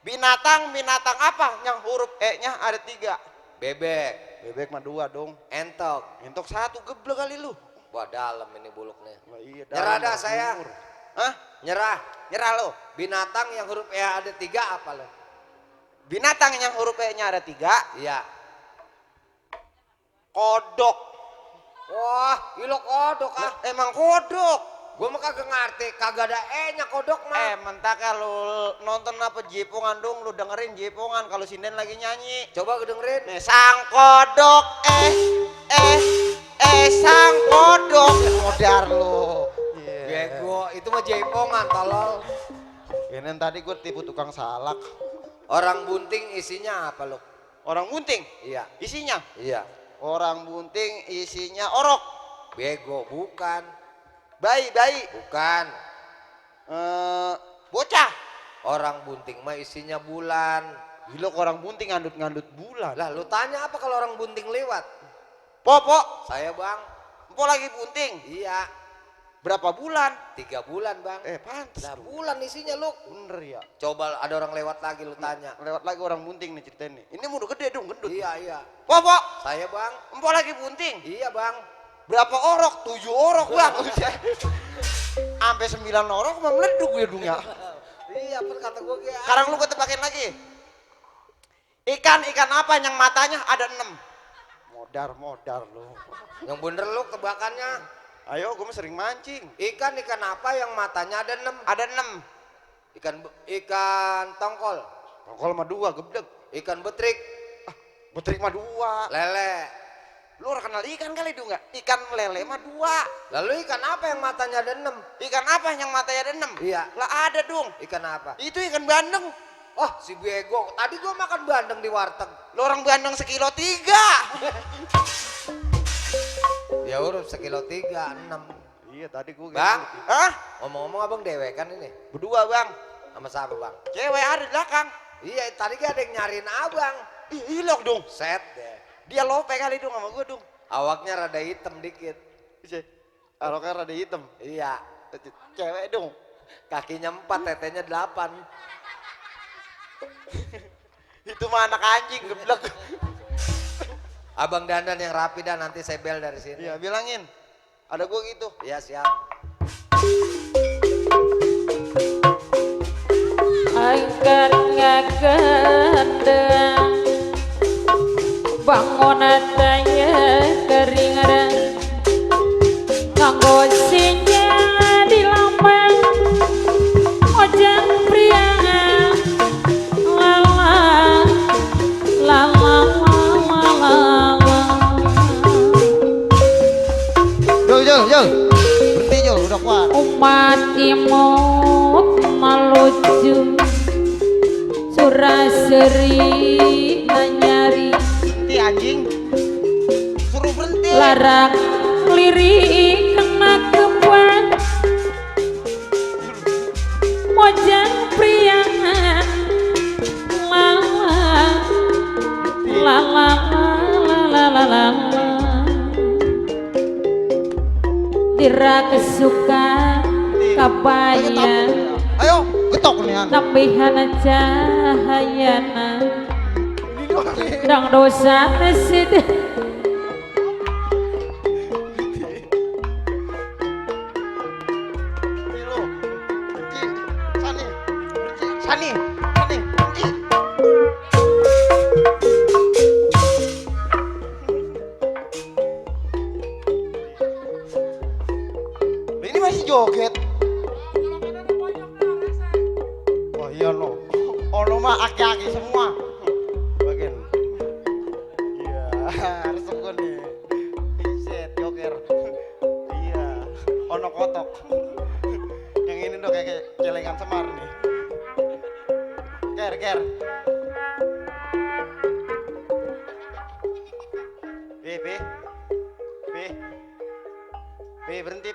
Binatang apa yang huruf E-nya ada 3? Bebek. Bebek mah 2 dong. Entok. Entok 1 geblek kali lu. Wah dalam ini buluknya. Nah, iya, Nyerah dah dalam, saya. umur. Hah? Nyerah. Nyerah lo. Binatang yang huruf E ada 3 apa lo? Binatang yang huruf E-nya ada 3. Iya. Kodok. Wah, ilo kodok ah. Emang kodok. Gua mah kagak ngerti, kagak ada E-nya kodok mah. Mentak kalau nonton apa Jepongan dong, lu dengerin Jepongan kalau sinden lagi nyanyi. Coba dengerin. Nih sang kodok sang kodok modar lu. Bego, itu mah jaipongan tolol. Ini tadi gue tipu tukang salak. Orang bunting isinya apa lu? Orang bunting? Iya. Isinya? Iya. Orang bunting isinya orok. Bego, bukan. Bayi. Bukan. Bocah. Orang bunting mah isinya bulan. Gila orang bunting ngandut bulan. Lah lu tanya apa kalau orang bunting lewat? Popo. Saya bang. Empo lagi bunting. Iya. Berapa bulan? 3 bulan bang. Pantes. Lah bulan isinya lu. Bener ya. Coba ada orang lewat lagi lu tanya. Lewat lagi orang bunting nih ceritain nih. Ini udah gede dong gendut. Iya. Popo. Saya bang. Empo lagi bunting. Iya bang. Berapa orok? 7 orok bang. Sampai 9 orok mah meleduk ya dong ya. Iya per kata gue kayak. Sekarang lu gue tebakin lagi. Ikan apa yang matanya ada 6? Modar lu. Yang bener lu tebakannya. Ayo gue mah sering mancing. Ikan apa yang matanya ada 6? Ada 6. Ikan tongkol. Tongkol mah 2 gebdeg. Ikan betrik. Betrik mah 2. Lele. Lu orang kenal ikan kali dong nggak? Ikan lele mah 2. Lalu ikan apa yang matanya ada 6? Ikan apa yang matanya ada 6? Iya. Lah ada dong. Ikan apa? Itu ikan bandeng. Oh si bego. Tadi gua makan bandeng di warteg. Lu orang bandeng 1,3 kilo. Ya urut 1,3 kilo 6. Iya tadi gue Bang. Hah? Ngomong-ngomong abang dewe kan ini? Berdua bang. Sama siapa bang? Cewek ada di belakang. Iya tadi kan ada yang nyariin abang. Ih hilok dong. Set deh. Dia lope kali dong sama gue dong. Awaknya rada hitam dikit. Aroknya rada hitam. Iya. Cewek dong. Kakinya 4, tetenya 8. Itu mah anak anjing geblek. Abang dandan yang rapi dan nanti saya bel dari sini. Iya bilangin. Ada gue gitu. Iya siap. Angkat ngagendeng bangun tanya keringan nganggo sinja di lambang ojang pria lala lala lala Jol. Berhenti Jol, udah kuat. umat imut malucu suraseri nanyari Berhenti anjing. Suruh berhenti. larak lirik kena kebuan mojang priangan lala lala dira kesuka kabayan Ayo, getok nih an. tambihan cahayana dang dosa nesid Sani. Ini masih joget. Oh iya no. Ono mah aki-aki semua. Bagian. Iya, harus gue nih. Set joker. Iya. Ono kotok. Yang ini dong kayak celengan Semar nih. Ger. Berhenti,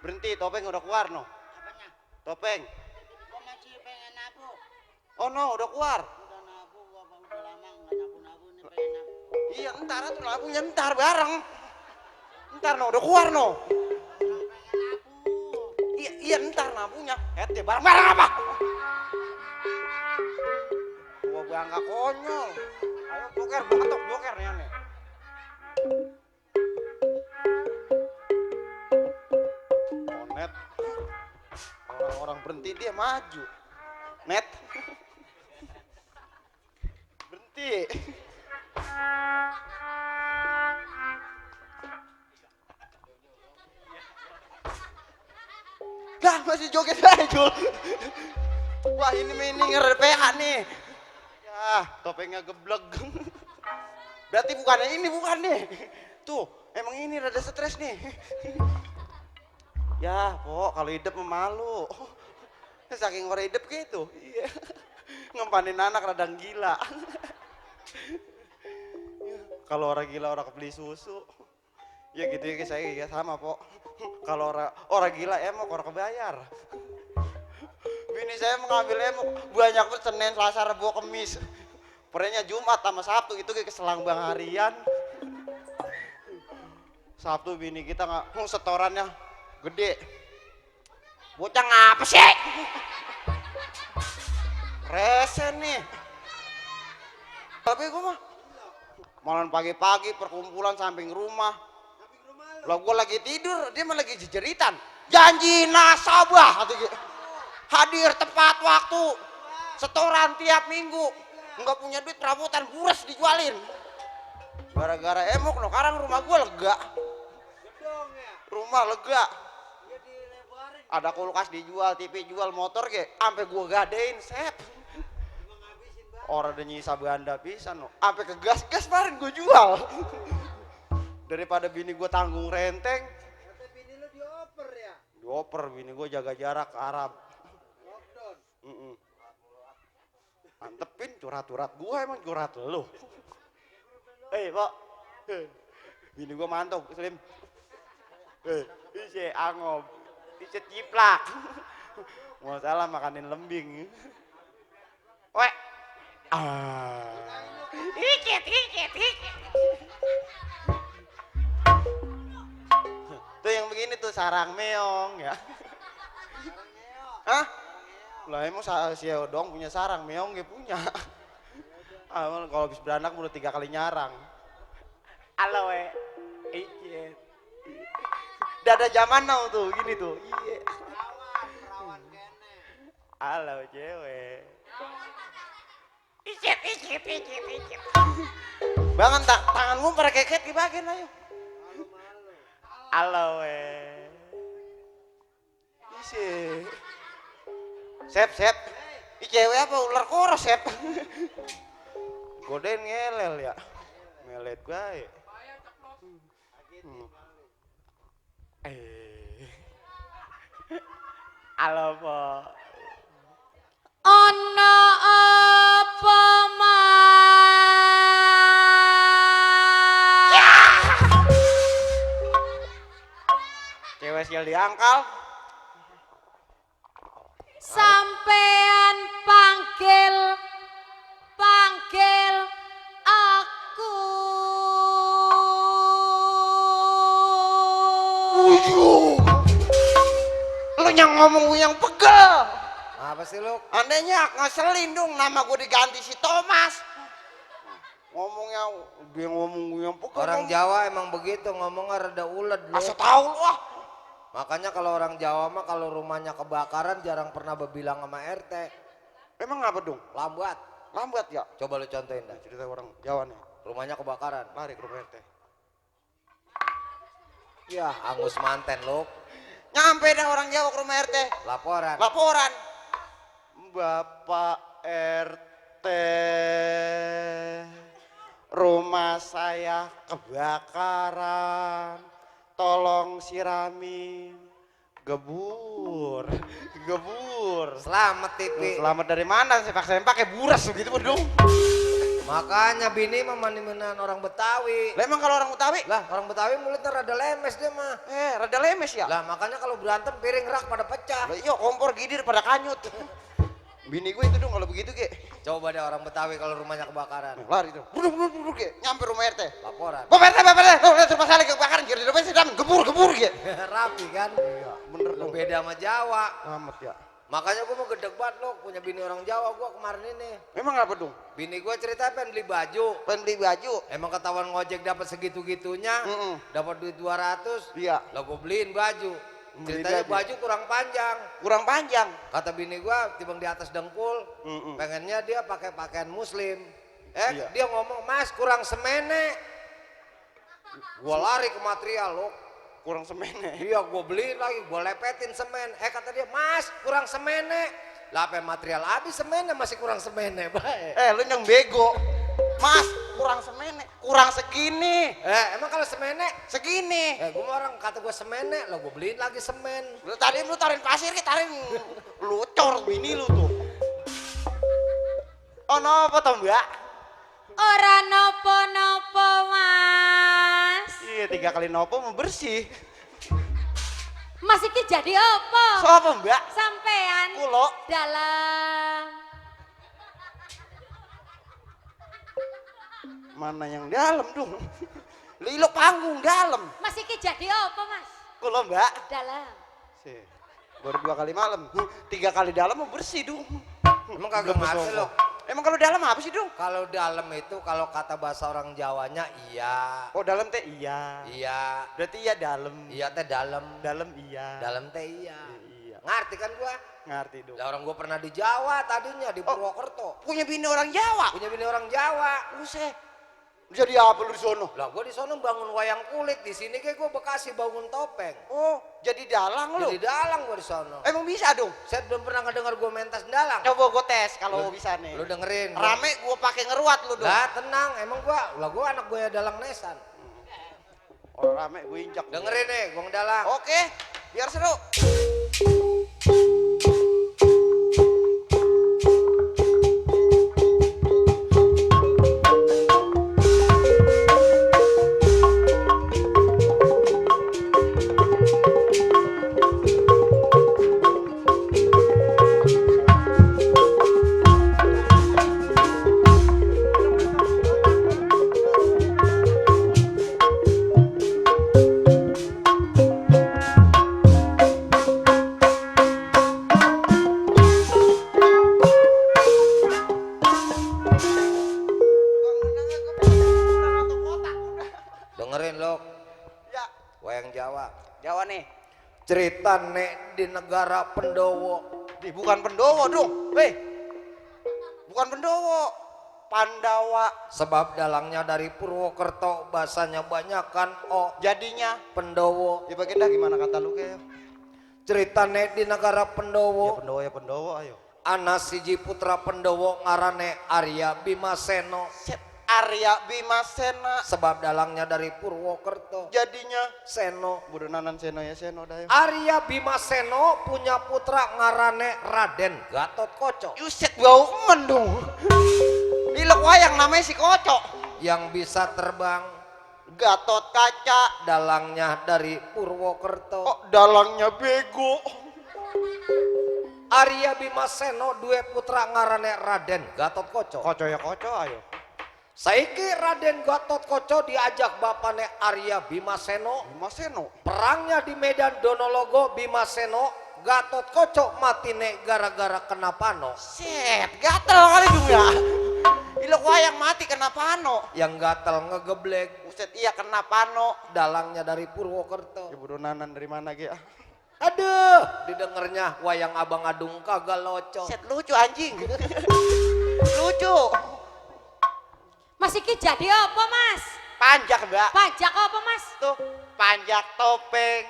berhenti, topeng udah keluar no. Apanya? Topeng. Gua masih pengen nabu. Oh no, udah keluar. Udah nabu, gua udah lama nggak nabu-nabu nih pengen nabu. Iya, ntar tuh labunya ntar bareng. Ntar no, udah keluar no. Pengen nabu. Iya ntar nabunya. Deh bareng-bareng apa? Gua bangga konyol. Ayo joker, batok joker nih aneh. Net. Orang-orang berhenti dia maju. Net. Berhenti. masih joget aja Jul. Wah ini PH nih. Ya topengnya geblek. Berarti bukannya ini bukan nih. Tuh emang ini rada stres nih. Ya pok kalau hidup memalu. Saking orang hidup gitu. Iya. Ngempanin anak radang gila. Kalau orang gila orang beli susu. Ya gitu ya saya ya sama pok. Kalau orang gila emok orang kebayar. Bini saya mengambil emok banyak pun Senin, Selasa, Rabu, Kamis. Perenya Jumat sama Sabtu itu kayak keselang bang harian. Sabtu bini kita nggak setorannya gede. Bocah ngapa sih? Resen nih. Tapi gue mah malam pagi-pagi perkumpulan samping rumah. Lah gue lagi tidur, dia mah lagi jejeritan. Janji nasabah hadir tepat waktu. Setoran tiap minggu. Enggak punya duit perabotan buras dijualin. Gara-gara emok no, sekarang rumah gue lega. Rumah lega. Ada kulkas dijual, TV jual, motor ke, sampai gua gadein, sep. Orang udah nyisa banda pisan, no. Sampai ke gas kemarin gua jual. Daripada bini gua tanggung renteng. Kata bini lu dioper ya? Dioper, bini gua jaga jarak ke Arab. Lockdown. Antepin curhat-curhat gua emang curhat lu. Pak. Bini gua mantap, Slim. Isi angob. Bisa ciplak. Mau salah makanin lembing. Weh. Ikit. Tuh yang begini tuh sarang meong ya. Hah? Lah emang si Odong punya sarang, meong gak punya. Kalau habis beranak udah 3 kali nyarang. Halo ikit. Udah ada zaman now tuh, gini tuh. Iya. Perawan kene. Halo cewek. Ikit. Bangun tanganmu pada keket dibagian ayo. Halo Isi. Sep. Ini cewek apa ular koros sep? Godain ngelel ya. Melet baik. Halo po. Ono apa mas? Cewek sial diangkal. Sampean panggil aku. Lu yang ngomong yang pegel. Apa sih lu? Andainya ngeselin dong nama gue diganti si Thomas. Ngomongnya dia ngomong yang pegel. Orang Jawa emang begitu ngomongnya rada ulet lu. Asal tahu lu ah. Makanya kalau orang Jawa mah kalau rumahnya kebakaran jarang pernah berbilang sama RT. Emang apa dong? Lambat ya? Coba lu contohin dah. Cerita orang Jawa nih. Rumahnya kebakaran. Lari ke rumah RT. Ya, angus manten lu. Nyampe dah orang Jawa ke rumah RT. Laporan. Bapak RT, rumah saya kebakaran. Tolong siramin. Gebur. Selamat TV. Selamat dari mana? Saya pakai buras begitu dong. Makanya bini mah mandi-mandian orang Betawi. Lah emang kalau orang Betawi? Lah orang Betawi mulutnya rada lemes dia mah. Rada lemes ya? Lah makanya kalau berantem piring rak pada pecah. Lah iya kompor gidir pada kanyut. Bini gue itu dong kalau begitu ge. Coba deh orang Betawi kalau rumahnya kebakaran. Lari tuh. Buru ge. Nyampe rumah RT. Laporan. Bapak RT. Lihat rumah saya lagi kebakaran. Jadi rumah saya gebur ge. Rapi kan? Iya, bener dong. Beda sama Jawa. Amat ya. Makanya gua mau gedeg banget lo punya bini orang Jawa gua kemarin ini. Emang apa dong? Bini gua cerita pengen beli baju. Emang ketahuan ngojek dapat segitu-gitunya. Dapat duit 200. Iya. Lah gua beliin baju. Ceritanya baju kurang panjang. Kata bini gua timbang di atas dengkul. Pengennya dia pakai pakaian muslim. Iya. Dia ngomong, "Mas, kurang semene." Gua lari ke material lo. kurang semene. Iya, gue beliin lagi, gue lepetin semen. Kata dia, Mas, kurang semene. Lah apa material habis semennya masih kurang semene, baik. Lu yang bego. Mas, kurang semene, kurang segini. Emang kalau semene? Segini. Gue orang kata gue semene, lah gue beliin lagi semen. Lu tadi lu tarin pasir, tarin lu cor bini lu tuh. Oh nopo toh Mbak? Ora nopo-nopo Mas. Iya 3 kali nopo mau bersih. Mas iki jadi apa? Sopo Mbak? Sampean Kulo. dalam. Mana yang dalam dong? Lilo panggung dalam. Mas iki jadi apa Mas? Kulo Mbak. Dalam. Sih. Baru 2 kali malam. 3 kali dalam mau bersih dong. Emang kagak ngerti lo. Emang kalau dalam apa sih dong? Kalau dalam itu kalau kata bahasa orang Jawanya iya. Oh dalam teh iya. Iya. Berarti iya dalam. Iya teh dalam. Dalam iya. Dalam teh iya. Iya. Ngerti kan gua? Ngerti dong. Lah orang gua pernah di Jawa tadinya di Purwokerto. Punya bini orang Jawa. Punya bini orang Jawa. Buset. Jadi apa lu di sono? Lah gua di sono bangun wayang kulit, di sini kayak gua Bekasi bangun topeng. Oh, jadi dalang lu. Jadi dalang gua di sono. Emang bisa dong? Saya belum pernah ngedengar gua mentas dalang. Coba gue tes kalau bisa nih. Lu dengerin. Rame gue pakai ngeruat lu dong. Lah tenang, emang gua anak gua ya dalang nesan. Oh rame gue injak. Dengerin nih, gua ngedalang. Oke, biar seru. Dengerin lo, Ya, wayang Jawa. Jawa nih. Cerita nek di negara Pendowo. Bukan Pendowo dong. Bukan Pendowo. Pandawa. Sebab dalangnya dari Purwokerto, bahasanya banyakan Jadinya Pendowo. ya bagian dah gimana kata lu kayak. Cerita nek di negara Pendowo. Ya Pendowo ayo. Ana siji putra Pendowo ngarane Arya Bimaseno. Set Arya Bimasena. Sebab dalangnya dari Purwokerto. Jadinya Seno. budonanan Seno ya Seno dah. Arya Bimaseno punya putra ngarane Raden Gatotkaca. Yuset bau mendung. Dilek wayang namanya si Kocok. Yang bisa terbang. Gatotkaca. Dalangnya dari Purwokerto. Oh dalangnya bego. Arya Bimaseno dua putra ngarane Raden Gatotkaca. Kocok ya kocok ayo. Saiki Raden Gatotkaca diajak bapane Arya Bimaseno. Bimaseno. Perangnya di medan Donologo Bimaseno. Gatotkaca matine gara-gara kena pano. Set gatel kali dong ya. Ilok wayang mati kena pano. Yang gatel ngegeblek. Buset iya kena pano. Dalangnya dari Purwokerto. Ibu donanan dari mana ge? Aduh, didengernya wayang Abang Adung kagak loco. Set lucu anjing. Lucu. Mas iki jadi apa Mas? Panjak Mbak. Pajak apa Mas? Tuh panjak topeng.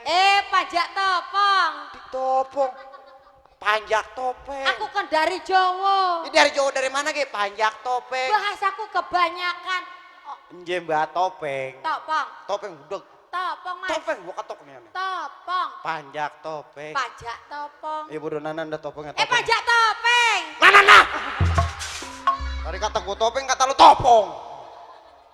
Pajak topong. Ditopong. Panjak topeng. Aku kan dari Jawa. Ini dari Jawa dari mana ge? Panjak topeng. Bahasaku kebanyakan. Oh, Nje Mbak topeng. topong. Topeng budek. Topong Mas. Topeng gua katok nih. Topong. Panjak topeng. Pajak topong. Ibu donanan ada topengnya topeng. Pajak topeng. Mana nah? Tadi kata gua topeng kata lu topong.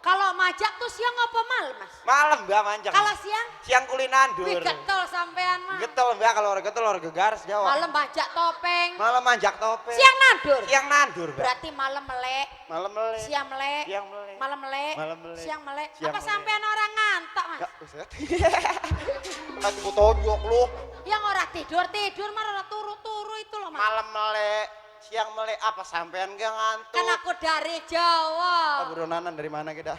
Kalau majak tuh siang apa malam Mas? Malam Mbak manjak. Kalau siang? Siang kulinandur. Wih getol sampean mah. Getol Mbak kalau orang getol orang gegaras Jawa. Malam majak topeng. Malam manjak topeng. Siang nandur. Siang nandur Mbak. Berarti malam melek. Malam melek. Siang melek. Siang melek. Malam melek. Malam melek. Siang melek. Siang Apa melek. sampean orang ngantuk Mas? Ya, buset. Nanti gua tonjok lu. Yang orang tidur mah orang turu-turu itu loh Mas. Malam melek, siang melek apa sampean gak ngantuk? Kan aku dari Jawa. Abu donanan dari mana kita?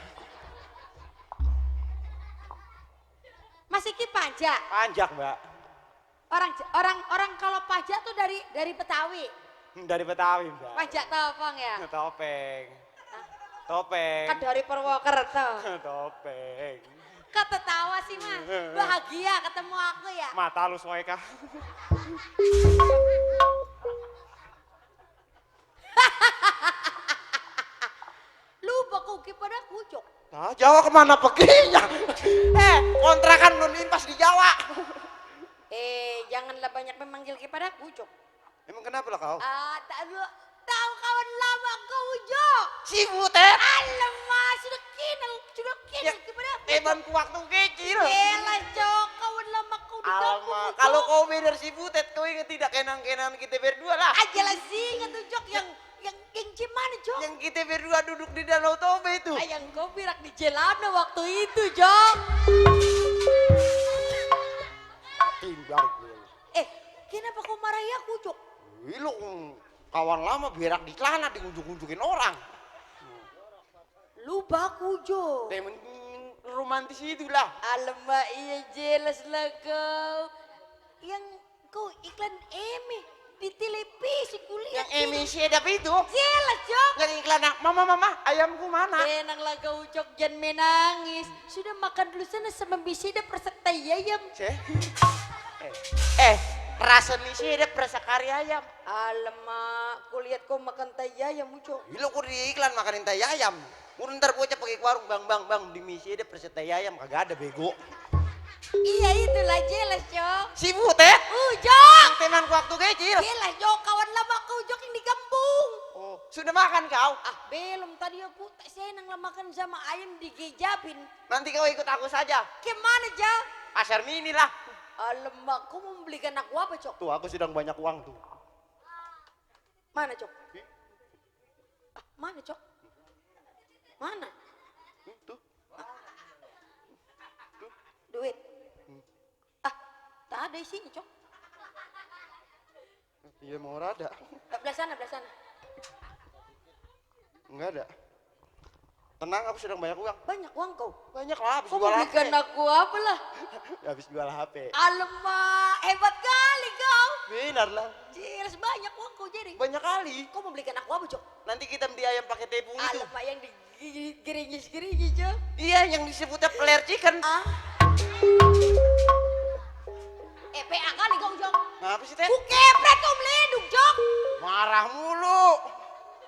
Mas iki pajak. Panjak Mbak. Orang kalau pajak tuh dari Betawi. Dari Betawi Mbak. Pajak topong ya. Topeng. Topeng. Kan dari Purwokerto. Topeng. Kata tawa sih mah, bahagia ketemu aku ya. Mata lu Soeka. Lupa kau kepada kucok. Nah, Jawa kemana perginya? Kontrakan belum impas di Jawa. Janganlah banyak memanggil kepada kucok. Emang kenapa lah kau? Tahu kawan lama kau Jok. Si Butet. Alamak, sudah kenal kepada aku. Temanku waktu kecil. Elah Jok, kawan lama kau di kampung. Alamak, Jok. kalau kau beda si Butet, kau ingat tidak kenang-kenangan kita berdua lah. Jelas sih ingat tuh Jok yang gimana Jok? Yang kita berdua duduk di Danau Toba itu. Yang kau birak di Jelana waktu itu Jok. Tinggal. Kenapa kau marahi aku Jok? Lu kawan lama berak di celana diunjuk-unjukin orang. Lu baku Jok. Temen romantis itulah. Alamak iya jelas lah kau. Yang kau iklan Emi di televisi kuliah. Yang emisi sedap itu. Jelas Jok. Yang iklan mama ayamku mana? Tenanglah kau Jok, jangan menangis. Sudah makan dulu sana sama bisida perserta ayam. Rasa nih sedap rasa kari ayam. Alamak, kulihat kau makan tai ayam Jok. Lu kok di iklan makanin tai ayam. Udah ntar bocah pakai ke warung bang di misi sedap rasa tai ayam kagak ada bego. Iya itulah jelas Jok. Si Butet. Jok. Temanku waktu kecil. Jelas Jok, kawan lama kau Jok yang di kampung. Oh, sudah makan kau? Belum tadi aku tak senang lah makan sama ayam digejapin. Nanti kau ikut aku saja. Kemana Jok? Pasar mini lah. Alamak, kau mau membelikan aku apa Cok? Tuh aku sedang banyak uang tuh. Mana Cok? Mana Cok? Mana? Tuh. Duit. Tak ada isinya Cok. Iya mau rada. Belah sana, belah sana. Enggak ada. Tenang, aku sedang banyak uang. Banyak uang kau. Banyak lah, habis Kau jual mau HP. belikan aku apa lah? Habis jual HP. Alamak, hebat kali kau. Benar lah. Jelas banyak uang kau jadi. Banyak kali. Kau mau belikan aku apa Cok? Nanti kita beli ayam pakai tepung itu. Alamak yang digerinyis-gerinyis Cok. Iya, yang disebutnya flare chicken. PA kali kau Cok. Ngapa sih, Teh? Ku kepret kau meleduk Cok. Marah mulu.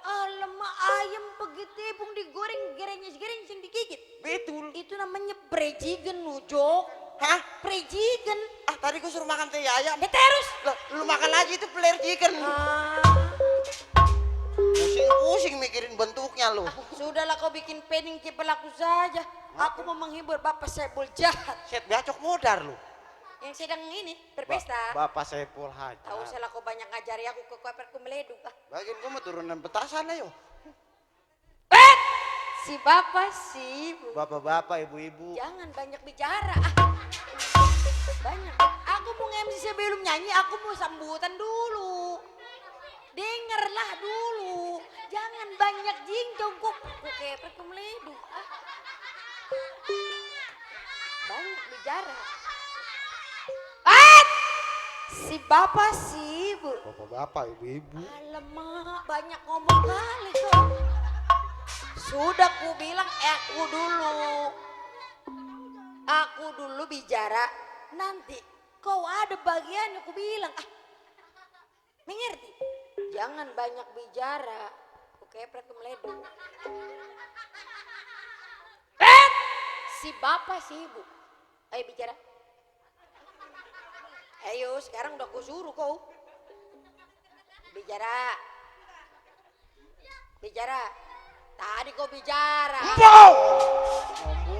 Alamak ayam pakai tepung digoreng gerinyis-gerinyis yang digigit. Betul. Itu namanya prejigen Jok. Hah? Prejigen. Tadi gua suruh makan teh ayam. Terus. Lah, lu makan aja itu flare chicken. Pusing-pusing mikirin bentuknya lu. Sudahlah kau bikin pening ke pelaku saja. Aku mau menghibur Bapak Saiful Jahat Set gacok modar lu. yang sedang ini berpesta. Bapak Saiful Hajar. Tahu salah kau banyak ngajari aku ke koperku meleduk. Bagian gua mah turunan petasan ayo. Si Bapak si Ibu. Bapak-bapak, ibu-ibu. Jangan banyak bicara. Banyak. Aku mau nge-MC sebelum nyanyi, aku mau sambutan dulu. Dengarlah dulu. Jangan banyak jincong kok. Ku kepret ku meleduk. Banyak bicara. Si Bapak si Ibu. Bapak-bapak, ibu-ibu. Alamak, banyak ngomong kali kau. Sudah ku bilang aku dulu. Aku dulu bicara. Nanti kau ada bagiannya ku bilang. Mengerti? Jangan banyak bicara. Ku kepret ku meleduk. Si Bapak si Ibu. Ayo bicara. Ayo sekarang udah ku suruh kau. Bicara. Bicara. Tadi kau bicara.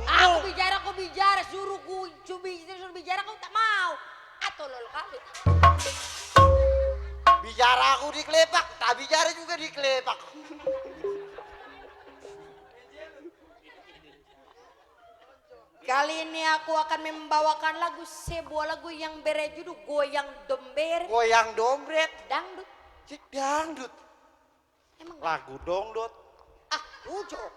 Aku bicara kau bicara. Suruh bicara kau tak mau. Atau lol kali. Bicara aku dikelepak, tak bicara juga dikelepak. Kali ini aku akan membawakan sebuah lagu yang berjudul Goyang Domber. Goyang dompet. Dangdut. Cik dangdut. Emang Lagu dongdut. Cok.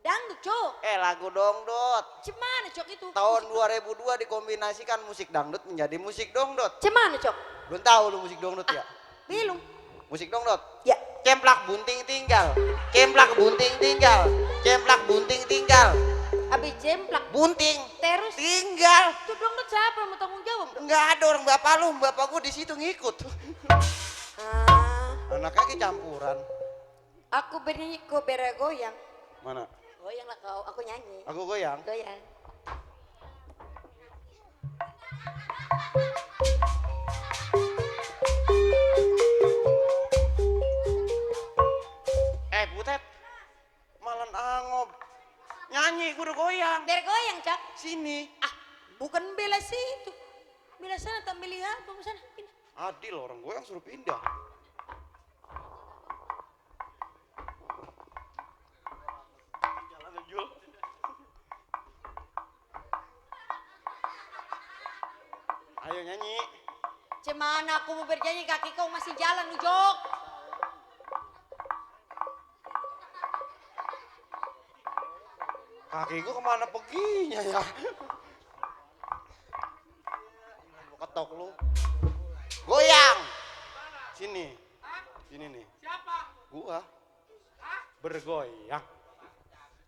Dangdut Cok. Lagu dongdut. Cemana Cok itu? Tahun 2002 dikombinasikan musik dangdut menjadi musik dongdut. Cemana Cok? Belum tahu lu musik dongdut ya? Belum. Musik dongdut. Ya. Cemplak bunting tinggal. Cemplak bunting tinggal. Cemplak bunting tinggal. Abis jemplak. Bunting. Terus Tinggal. itu dong tuh siapa yang mau tanggung jawab dong? Enggak ada orang bapak lu, bapak gua di situ ngikut. Ah, Anaknya kecampuran. aku bernyanyi kau goyang. Mana? Goyang lah kau, aku nyanyi. Aku goyang. Goyang. Butet. Malan angob. Nyanyi gua udah goyang. Bergoyang, Cak. Sini. Ah, bukan bela situ. Bela sana tak melihat, kamu sana. Pindah. Adil orang goyang suruh pindah. Jalan Jul. Ayo nyanyi. Cemana aku mau bernyanyi kaki kau masih jalan, Ujok. Kaki gua kemana perginya ya? Lu ketok lu. Goyang. Sini. Sini nih. Siapa? Gua. Bergoyang.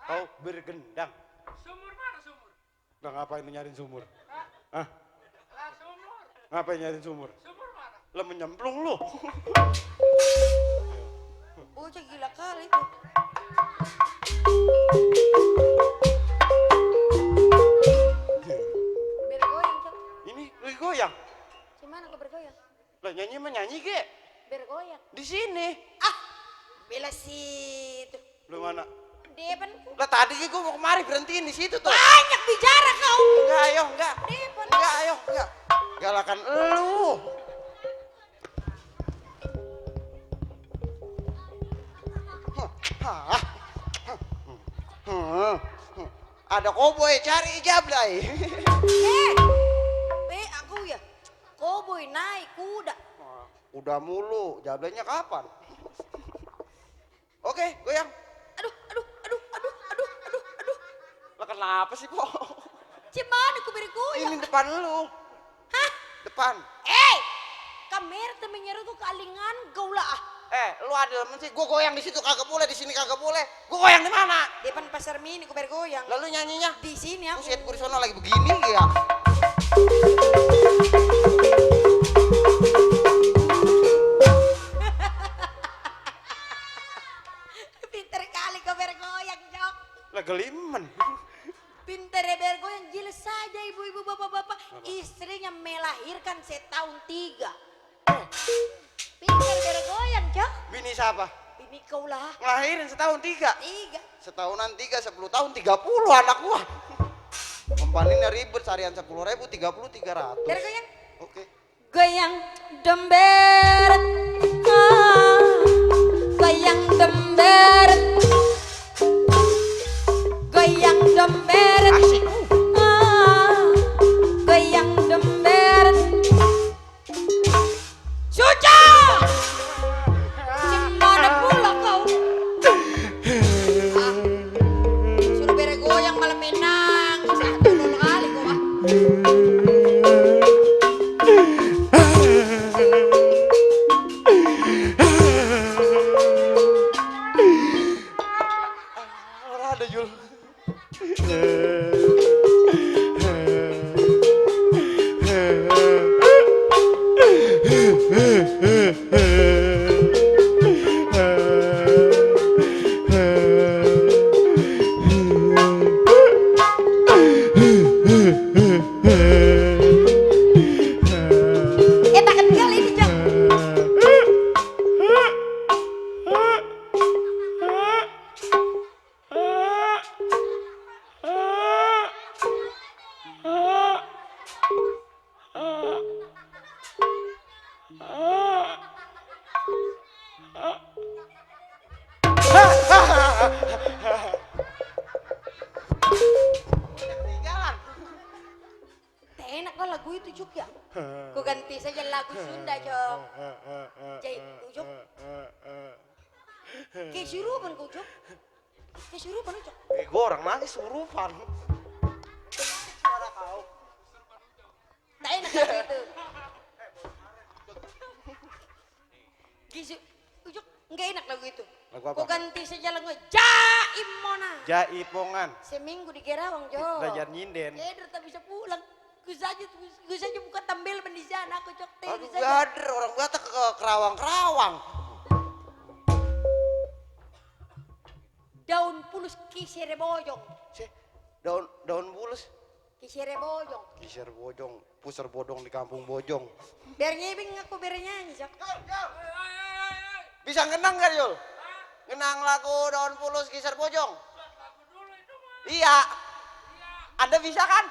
Kau bergendang. Sumur mana sumur? Udah ngapain lu nyariin sumur? Hah? Lah sumur. Ngapain nyariin sumur? Sumur mana? Lah menyemplung lu. Ujok gila kali itu. Bergoyang, Cak. Ini lu goyang. Cemana kau bergoyang? Lah nyanyi mah nyanyi ge. Bergoyang. Di sini. Ah, bela situ. Lu mana? Depanku. Lah tadi gua mau kemari berhentiin di situ tuh. Banyak bicara kau. Enggak, ayo, enggak. Depan. Enggak, ayo, enggak. Galakan lu. Hah. Ada koboi cari jablay. Aku ya. Koboi naik kuda. Udah mulu, jablaynya kapan? Oke, goyang. Aduh. Lah kenapa sih, Po? Cemana aku bergoyang? Ini depan lu. Hah? Depan. Kamera temennya tuh kalingan kau lah. Lu ada sih, gua goyang di situ kagak boleh, di sini kagak boleh. Gua goyang di mana? Depan pasar mini aku bergoyang. Lalu nyanyinya? Di sini aku. Buset, gua di sono lagi begini ya. Pinter kali kau bergoyang, Jok. Lah gelimen. Pinter bergoyang, jelas saja ibu-ibu bapak-bapak. Istrinya melahirkan setahun 3. Pinter bergoyang, Jok. Bini siapa? Ini kau lah. Ngelahirin setahun 3. 3. Setahunan 3, 10 tahun 30 anak gua. Kompaninnya ribet, seharian 10.000, 30, 300. Bergoyang. Oke. Goyang demberet. Goyang demberet. Goyang demberet. Asik. Goyang demberet. Suca! Gimana pula kau? Suruh bergoyang malah menang. Satu dulu kali kau ah. Ada Jul. Takkan kali ini Jok. Ketinggalan. Tak enak lah lagu itu Jok ya. Ku ganti saja lagu Sunda Jok. Jadi Jok. Kayak surupan kau Jok. Kayak surupan Jok. Gua orang nangis surupan. Suara kau. Tak enak lagu itu. Gisu, Jok, nggak enak lagu itu. Lagu apa? Kau ganti saja lagu Jaim Mona. Jaipongan. Seminggu di Kerawang Jo. Belajar nyinden. Keder tak bisa pulang. Gue saja buka tampil di sana aku cok teh Aduh saja. gader orang Batak ke Kerawang-Kerawang. Daun pulus kisere bojong. Cih, daun bulus. Kisere bojong. Kisir bojong, pusar bodong di kampung Bojong. Biar ngibing aku biar nyanyi cok. Bisa ngenang gak Yul? Ngenang lagu daun pulus kisir bojong? Iya. Anda bisa kan?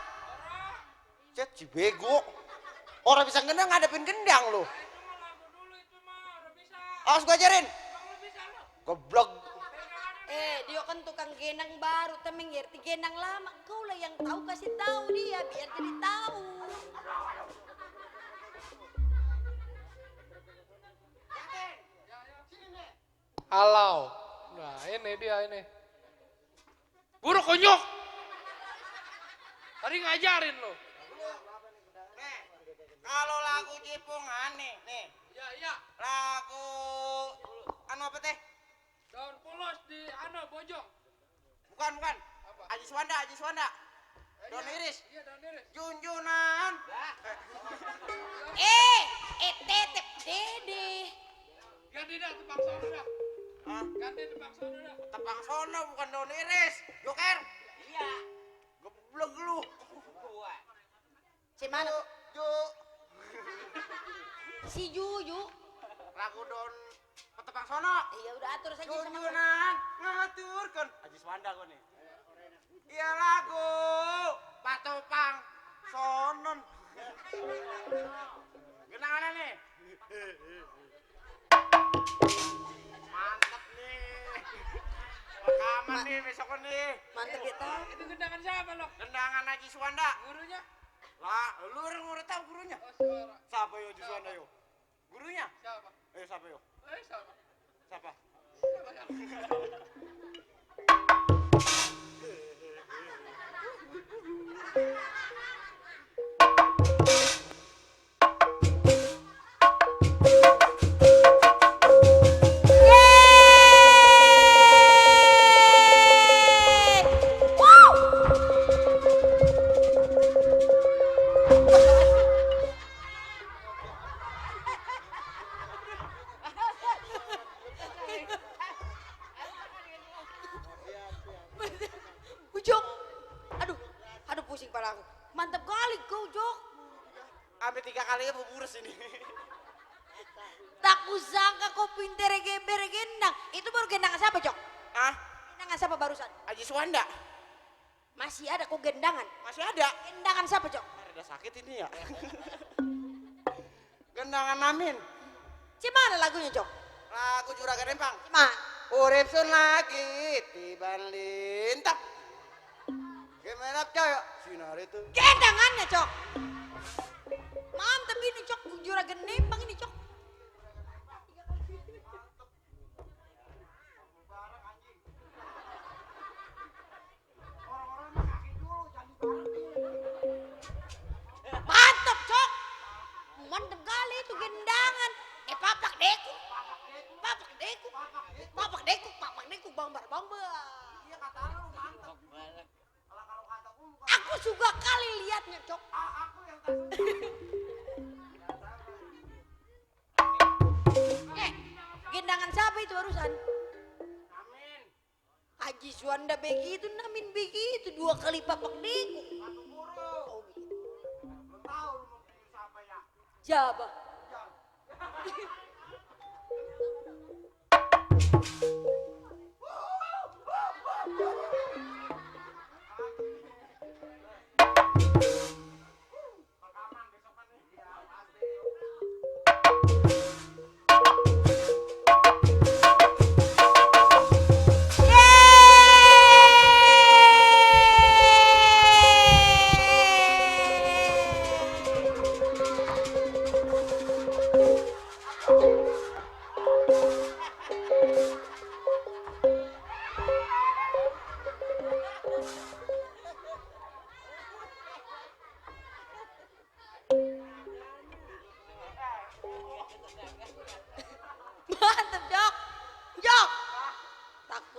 Cet, si bego. Orang bisa ngenang ngadepin gendang loh. Awas gua ajarin. Goblok. Dia kan tukang genang baru tapi ngerti genang lama. Kau lah yang tahu kasih tahu dia biar jadi tahu. Halau. Nah ini dia ini. Guru kunyuk. Tadi ngajarin lo. Nih, kalau lagu Jaipongan nih. Iya. Lagu anu apa teh? Daun polos di Bojong. Bukan. Aji Swanda. Daun iris. Iya, daun iris. Junjunan. Tetep dede. Ganti dah tebak sono dah. Hah? Ganti tebak sono dah. Tepang sono bukan daun iris. Joker. Iya. Goblok lu. Si mana? Ju. Si Juju. Lagu daun petepang sono. Iya udah atur saja sama Junjunan ngaturkan. Aji Swanda kok nih. Iya lagu patopang sonon. Genangan nih. Mantap nih. Rekaman nih besok nih. mantep kita. Itu gendangan siapa lo? Gendangan Aji Swanda. Gurunya? Lah, lu orang udah tahu gurunya. Oh, suara. Siapa yo Aji Swanda yo? Gurunya? Siapa? Siapa yo? Siapa? Siapa? Jok. Aduh pusing pala aku. Mantap kali kau Jok. Sampai 3 kali ya buburus ini. Tak kusangka kau pinter gendang. Itu baru gendangan siapa Jok? Ah, Gendangan siapa barusan? Aji Swanda. Masih ada kau gendangan. Masih ada. Gendangan siapa Jok? Ada sakit ini ya. Gendangan Amin. Cimana lagunya Jok? Lagu Juragan Empang. Cimana? Urip sun lagi tiban lintap. Gimana coy? Sinar itu. Gendangannya Cok. Mantap ini Cok. Juragan Nembang ini Cok. Mantap Cok. Mantap kali itu gendangan. Papak deku. Bangbar. Iya kata lu mantap. Aku suka kali liatnya Cok. Aku yang tak. Gendangan siapa itu barusan? Amin. Haji Swanda begitu, Namin begitu. 2 kali papak deku. Satu guru. Oh gitu. Belum tahu lu mau pilih siapa ya. Jaba. Rekaman besokan nih. Iya, pasti.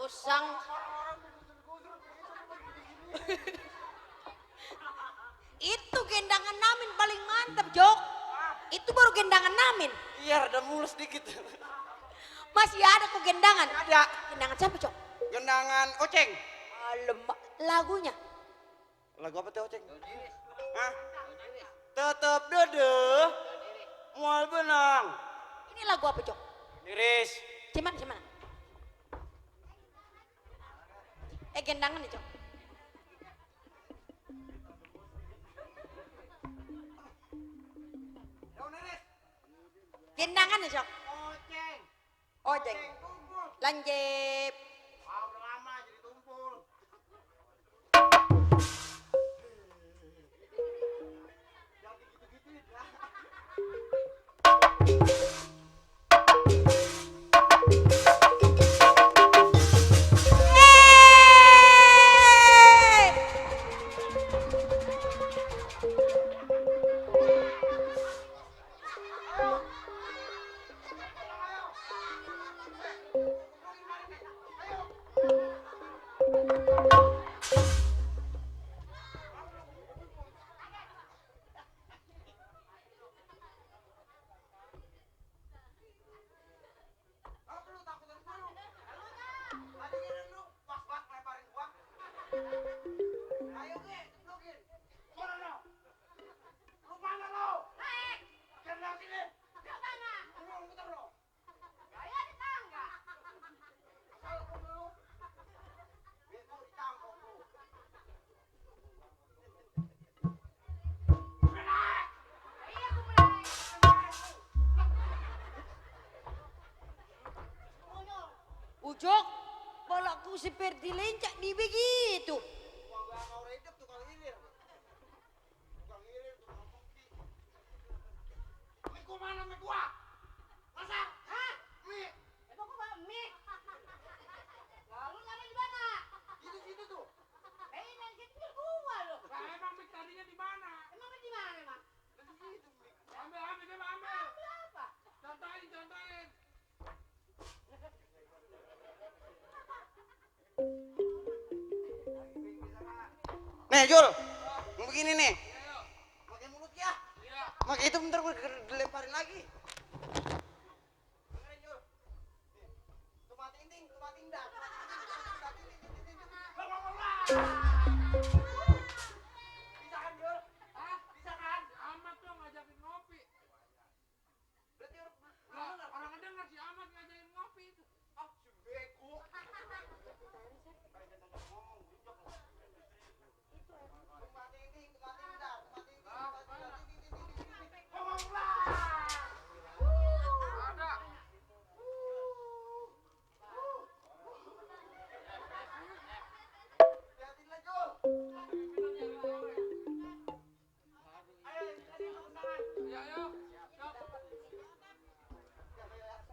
Usang. Itu gendangan namin paling mantap, Jok. Itu baru gendangan namin. Iya, rada mulus dikit. Masih ada kok gendangan. Ada. Gendangan siapa, Jok? Gendangan Oceng. Lemak lagunya. Lagu apa tuh Oceng? Hah? Tetep dede. Mual benang. Ini lagu apa, Jok? Iris. Cuman. Gendangan nih, Jok. Gendangan nih, Jok. Oceng. Ojek. Lanjep. Udah lama jadi tumpul. Ujok, balaku seperti lencak di begitu. Nih Jul, mau begini nih. Pakai mulut ya. Pakai itu bentar gue dilemparin lagi. Dengerin Jul. Tuh matiin dah. Bisa kan Jul? Hah? Bisa kan? Amat tuh ngajakin ngopi. Berarti Orang ngedenger si Amat ngajakin ngopi itu. bego. Ada.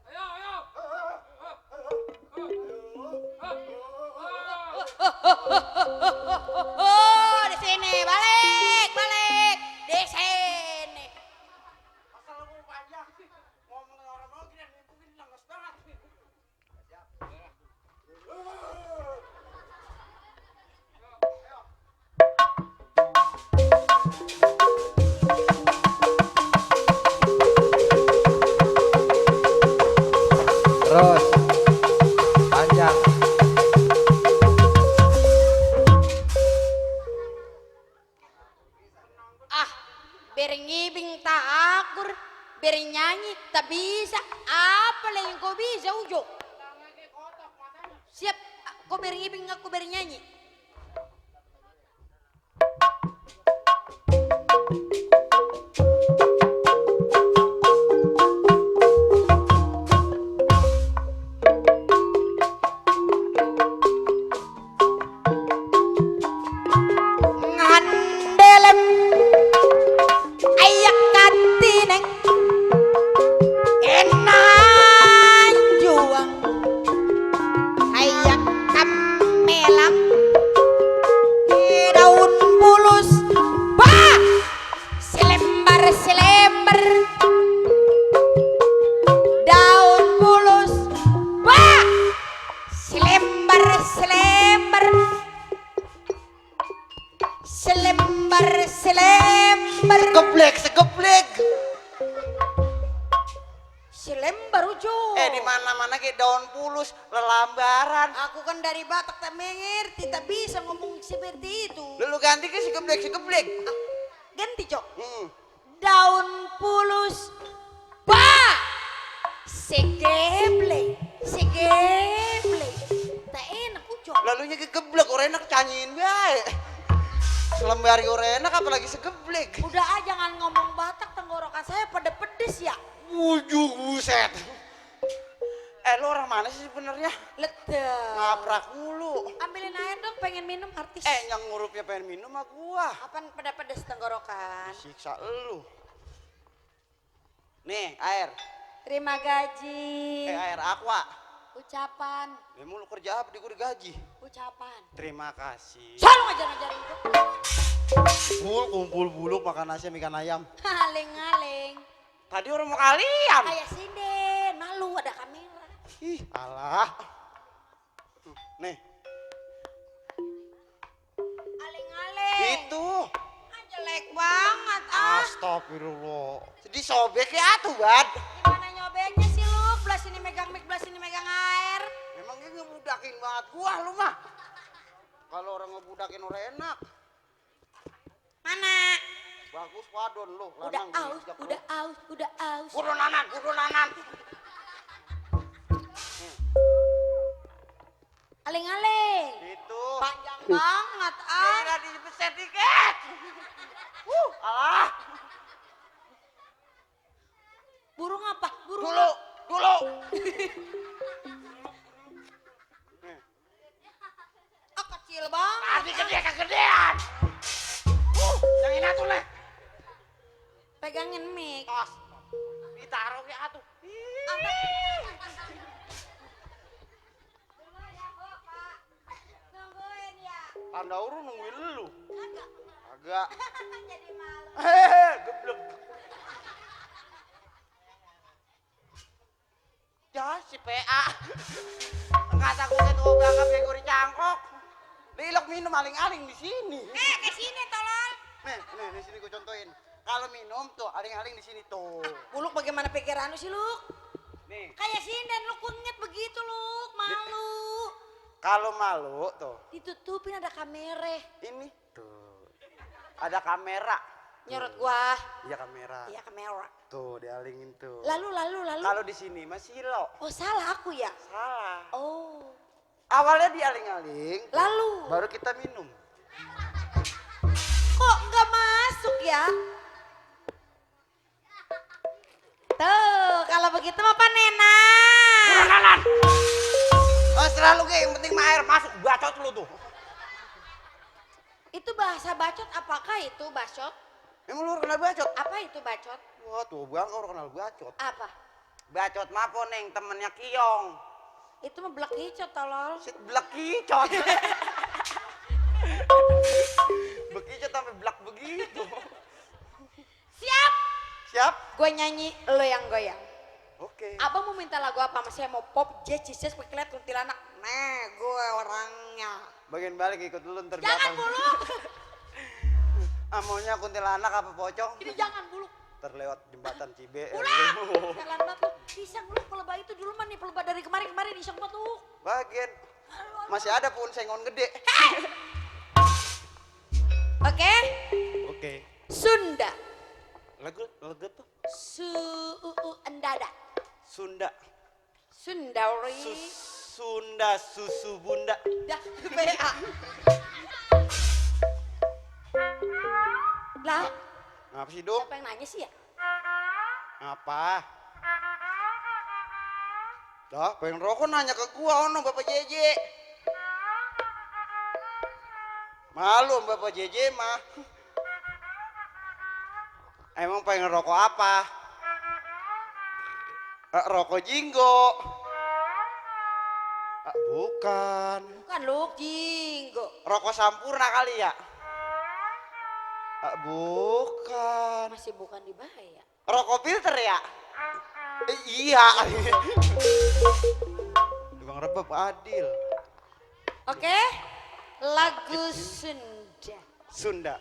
Ayo. Oh, di sini balik. Di sini. Asal lu mau panjang sih. Ngomong orang mau gini ngomongin langas banget. Siap. Terus panjang. Berengibing tak akur, bernyanyi tak bisa. Apa lah yang kau bisa, Ujo? Siap, kau berengibing, aku bernyanyi. Ngandelem ayak katineng enak juang ayak kamelam Segeblek, segeblek. Selembar ujo. Di mana-mana kayak daun pulus, lelambaran. Aku kan dari Batak tak mengerti, tak bisa ngomong seperti itu. Lalu ganti ke segeblek, segeblek. Ganti cok. Hmm. Daun pulus. Ba. Segeblek. Segeblek. Tak enak ujo. Lalunya kegeblek, orang enak canyiin baik. Selembari orang enak apalagi segeblek. Udah aja jangan ngomong Batak, tenggorokan saya pada pedes ya. Wujuh buset. Lo orang mana sih sebenarnya? Ledah. Ngaprak mulu. Ambilin air dong, pengen minum artis. Yang ngurupnya pengen minum sama gua. Apaan pada pedes tenggorokan? Siksa lu. Nih, air. Terima gaji. Air aqua. Ucapan. Emang lu kerja apa di gua digaji? Ucapan. Terima kasih. Selalu ngajar-ngajarin gue. Kumpul bulu makan nasi ikan ayam. Aleng-aleng. Tadi orang mau kalian. Kayak sinden, malu ada kamera. Ih, alah. Nih, Aleng-aleng. itu. Jelek banget Astagfirullah. Jadi sobek ya tuh, Bad. Gimana nyobeknya sih lu? Belah sini megang mic, belah sini megang air. Memangnya ngebudakin banget gua lu mah. Kalau orang ngebudakin orang enak. Mana? Bagus wadon lu. Udah aus, udah aus, udah aus. Kudu nanan, kudu nanan. Aleng-aleng. Itu. Panjang banget Udah dibeset dikit. Alah. Burung apa? Burung Dulu, dulu. Ah, kecil banget. Tadi gede kegedean. Yang ini atuh leh. Pegangin mic. Tos. Ditaruh ke atuh. Nungguin ya. Tanda urut nungguin lu. Agak. Agak. Jadi malu. Geblek. Ya si PA. Kata gue itu berangkat bego di cangkok. Dilok minum aling-aling di sini. Ke sini tolol. Nih, di sini gue contohin. Kalau minum tuh aling-aling di sini tuh. Buluk bagaimana pikiran lu sih, Luk? Nih, Kayak sinden lu kunyit begitu, Luk. Malu. kalau malu tuh, Ditutupin ada kamera. ini tuh. Ada kamera. Nyorot gua. Iya kamera. Iya kamera. Tuh dialingin tuh. Lalu. Kalau di sini masih lo. Oh salah aku ya? Salah. Oh. Awalnya dialing-aling. Lalu. Baru kita minum. Kok nggak masuk ya? Tuh, kalau begitu mah panena. Nanan. Oh, selalu kayak yang penting mah air masuk bacot lu tuh. Itu bahasa bacot apakah itu bacot? Emang lu kenal bacot? Apa itu bacot? Wah tuh bang kau kenal bacot. Apa? Bacot mah po neng temennya Kiong. Itu mah blek hijau tolol. Sit blek kicot. Bekicot sampai blak begitu. Siap. Siap? Gue nyanyi, lo yang goyang. Oke. Abang mau minta lagu apa? Mas saya mau pop, jazz, cis, pekilat, kuntilanak. Nah, gue orangnya. Bagian balik ikut dulu ntar Jangan belakang. buluk. Maunya kuntilanak apa pocong? Ini jangan buluk. Terlewat jembatan Cibe. Pulang. Jalan batu. Iseng lu pelebah itu dulu mah nih pelebah dari kemarin iseng banget tuh. Bagian. Masih ada pun sengon gede. Oke. Oke. Sunda. Lagu tuh. Endada. Sunda. Sundari. Sunda susu bunda. Dah, PA. Lah, Ngapa sih dong? siapa yang nanya sih ya? Apa? Dah, pengen rokok nanya ke gua ono Bapak Jeje. Malu Bapak Jeje mah. Emang pengen rokok apa? Rokok Jinggo. Bukan. Bukan lu, Jinggo. Rokok Sampurna kali ya? Bukan. Masih bukan dibahaya. Rokok filter ya? Iya. Tukang rebab adil. Oke. Lagu Sunda. Sunda.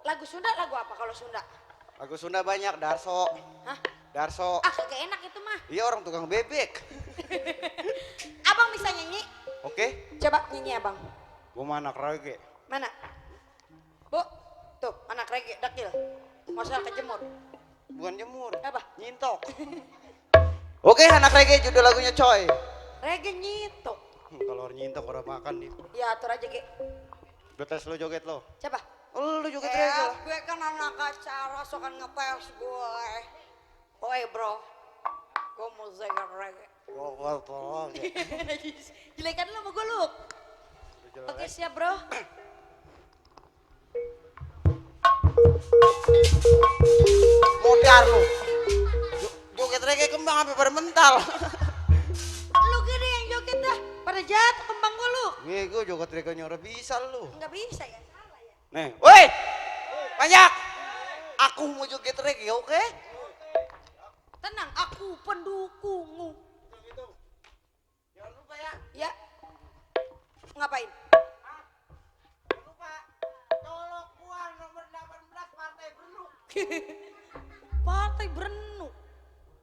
Lagu Sunda lagu apa kalau Sunda? Lagu Sunda banyak, Darso. Hah? Darso. Ah kagak enak itu mah. Iya orang tukang bebek. Abang bisa nyanyi? Oke, Coba nyanyi abang. gua mah anak reggae. Mana? Bu, tuh anak reggae dakil. Masa kejemur. Bukan jemur. Apa? Nyintok. Oke, anak reggae judul lagunya coy. Reggae nyitok. Kalau orang nyintok orang makan nih. Ya atur aja Ge. Betes lo joget lo. Coba. Lu joget reggae lah. Gue kan anak acara sokan ngepers gue. Oi bro, gue mau zegar reggae. Gua tolong. Jelekan lu sama gue lu. Oke siap bro. Modar lu. Joget reggae kembang sampai pada mental. Lu gini yang joget dah. Pada jatuh kembang gue lu. Gue joget reggae nyora bisa lu. Nggak bisa ya, salah ya. Nih, woi. Banyak. Aku mau joget reggae, oke? Tenang, aku pendukungmu. Jangan lupa ya. Ya. Ngapain? Jangan lupa. Colok Puan nomor 18 Partai Berenuk. Partai Berenuk.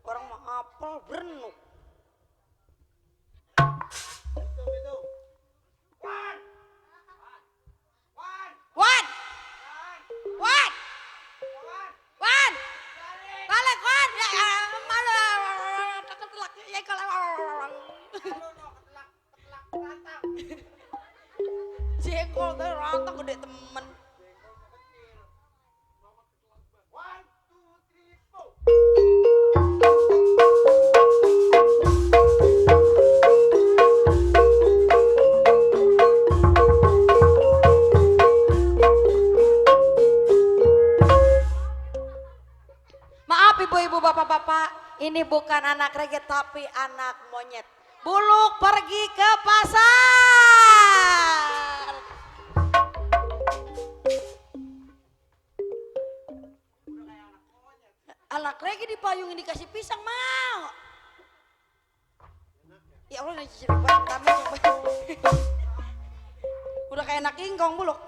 Orang mah apel berenuk. Wan! Wan! Wan! Balik Wan! Ya, malu. Ketelak. Ya kalau. Jengkol tuh rantang gede temen. Maaf ibu-ibu bapak-bapak, ini bukan anak reggae tapi anak monyet. Buluk pergi ke pasar. Anak reggae dipayungin dikasih pisang mau. Ya Allah nasi jeruk kami udah kayak anak ingkong buluk.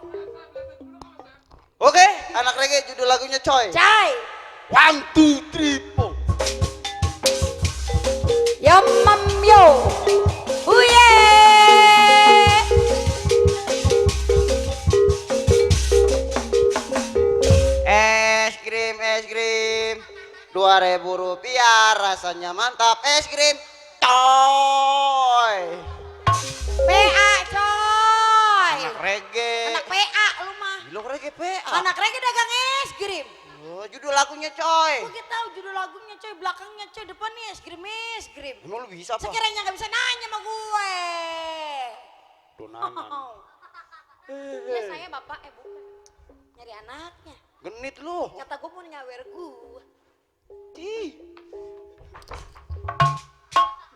Oke, anak reggae judul lagunya coy. Cai. 1, 2, 3, 4. Yum mum yo. Uye. Es krim. 2.000 rupiah rasanya mantap. Es krim coy. PA coy. Anak reggae. Anak PA lu mah. Gila reggae PA. Anak reggae dagang es krim. Oh, judul lagunya coy. Gue tahu judul lagunya coy, belakangnya coy, depannya es krim. Emang lu bisa apa? Sekiranya nggak bisa nanya sama gue. Donanan. Ya saya bapak, bukan. Nyari anaknya. Genit lu. Kata gue mau nyawer gue. Ih.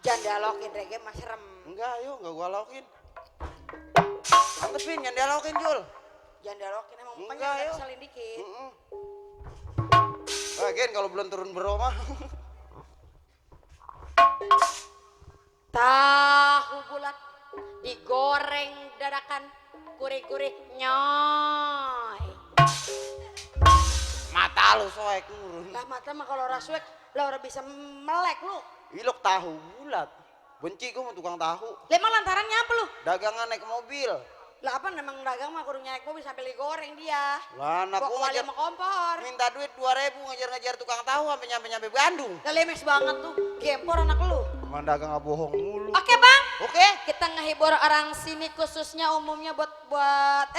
Jangan dialokin reggae mas serem. Enggak, yuk enggak gua lokin. Mantepin, jangan dialokin Jul. Jangan dialokin emang mukanya Enggak, agak yuk. kesalin dikit. Lagian kalau belum turun bro mah. Tahu bulat digoreng dadakan gurih-gurih nyoy. Mata lu soek ngurun. Lah mata mah kalau rasuek lah udah bisa melek lu. Ilok tahu bulat. Benci gua sama tukang tahu. Lah emang lantarannya apa lu? Dagangan naik mobil. Lah apa memang dagang mah kudu naik mobil sampai digoreng dia. Lah anak Kok gua kali ngajar sama kompor. minta duit 2.000 ngejar-ngejar tukang tahu sampai nyampe Bandung. Lah lemes banget tuh. Gempor anak lu. Emang dagang nggak bohong mulu. Oke bang, Oke. kita ngehibur orang sini khususnya umumnya buat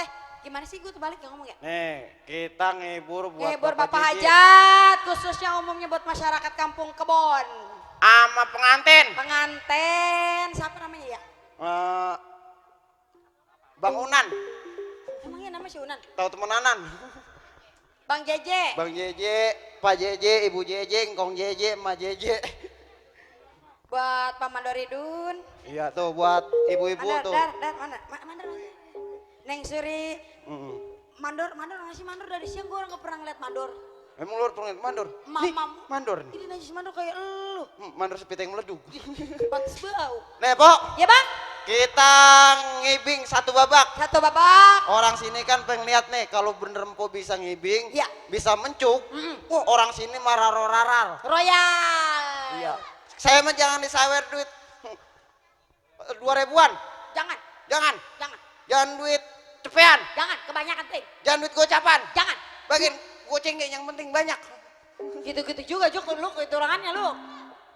gimana sih gue terbalik ya ngomong ya? Nih, kita ngehibur buat Ngehibur Bapak Jiji. Hajat khususnya umumnya buat masyarakat kampung Kebon. Sama pengantin. Penganten, siapa namanya ya? Bang Unan. Emangnya nama si Unan? Tahu temenanan. Bang Jeje. Bang Jeje, Pak Jeje, Ibu Jeje, Ngkong Jeje, Emak Jeje. Buat Pak Mandoridun. Iya tuh buat ibu-ibu Mandor, tuh. Mandor. Neng Suri. Mandor ngasih mandor dari siang gue nggak pernah ngeliat mandor. Emang lu pernah mandor? Nih, Mam. mandor nih. Ini najis mandor kayak lu. Mandor sepiteng meleduk. Pantes bau. Nih, Pok. Ya bang? kita ngibing satu babak. Satu babak. Orang sini kan pengen lihat nih kalau bener empo bisa ngibing, Iya. bisa mencuk. Orang sini marah rarar. Royal. Iya. Saya mah jangan disawer duit 2.000-an. Jangan, Jangan. jangan, Jangan duit cepean. jangan. Kebanyakan ting. Jangan duit gocapan. Jangan. Bagian goceng yang penting banyak. Gitu-gitu juga Juk, lu kehitungannya lu.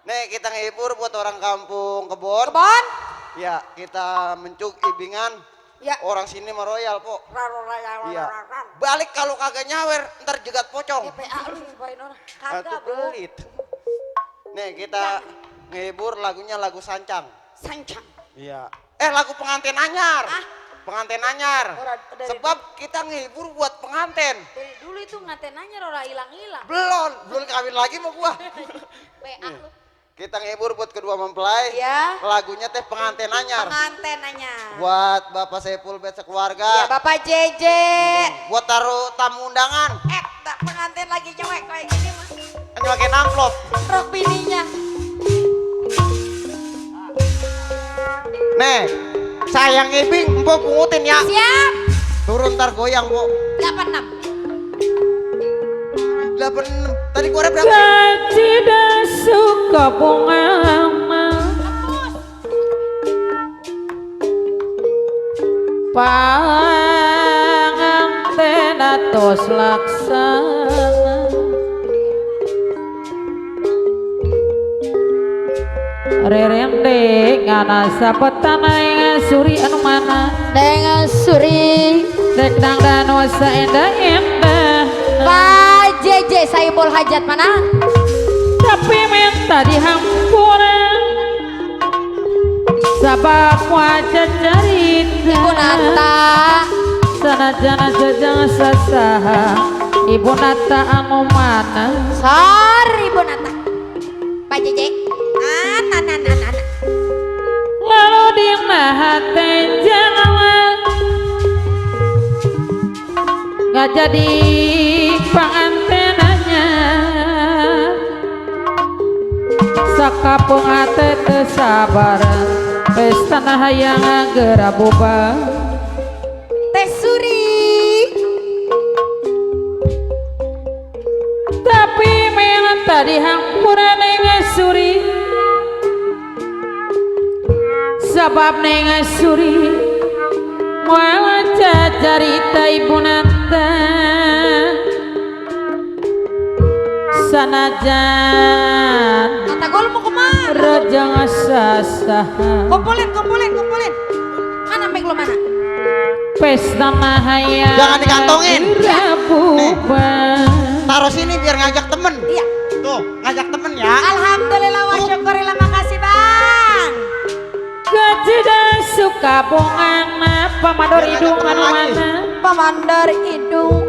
Nih kita ngehibur buat orang kampung Kebon. Kebon. Ya kita mencuk ibingan. Ya. Orang sini mah royal po. Royal. Iya. Balik kalau kagak nyawer ntar jegat pocong. Ya PA lu nyumpahin orang. Atuh Kagak bro. pelit. Nih kita ngehibur lagunya lagu sancang. Sancang. Iya. Lagu pengantin anyar. Ah? Pengantin anyar. Dari- Sebab kita ngehibur buat pengantin. Dari dulu itu ngatenanya Rora hilang-hilang. Belum kawin lagi mau gua. PA lu. Kita ngehibur buat kedua mempelai. Iya. Lagunya teh pengantin anyar. Pengantenanya. Buat Bapak Saiful bet Ya sekeluarga. Bapak JJ. Buat taruh tamu undangan. Tak pengantin lagi cewek kayak gini mah. Nyuakin amplop. Rok bininya. Nih, sayang ibing, empok pungutin ya. Siap. Turun ntar goyang, po. 86. 86. Tadi keluarnya berapa? Tidak suka bunga panganten atos laksana rerende ngana sapetana yang suri anu mana Dengan Suri. dek dangdan wasa endah-endah Pak JJ Saiful Hajat mana? tapi minta dihampura sabab wajah cerita Ibu Nata. sanajana jajang sasaha Ibu Nata anu mana Sorry Ibu Nata. Pak JJ. Nah. lalu dina hati jangan nggak jadi pangantenanya sakapung hati tesabaran pestana hayang gerabuba Teh Suri. tapi minta dihampura dengan suri sabab dengan suri waca carita Ibu Nata sanajan Nata gue mau kemana? raja sasaha Kumpulin. Mana mic lo mana? pesta mahaya Jangan dikantongin. rabuba Taruh sini biar ngajak temen. Iya. Tuh, ngajak temen ya. Alhamdulillah wa syukurillah, makasih Bang. Kejeda suka bongana pamador hidung anu mana Pemandar hidung.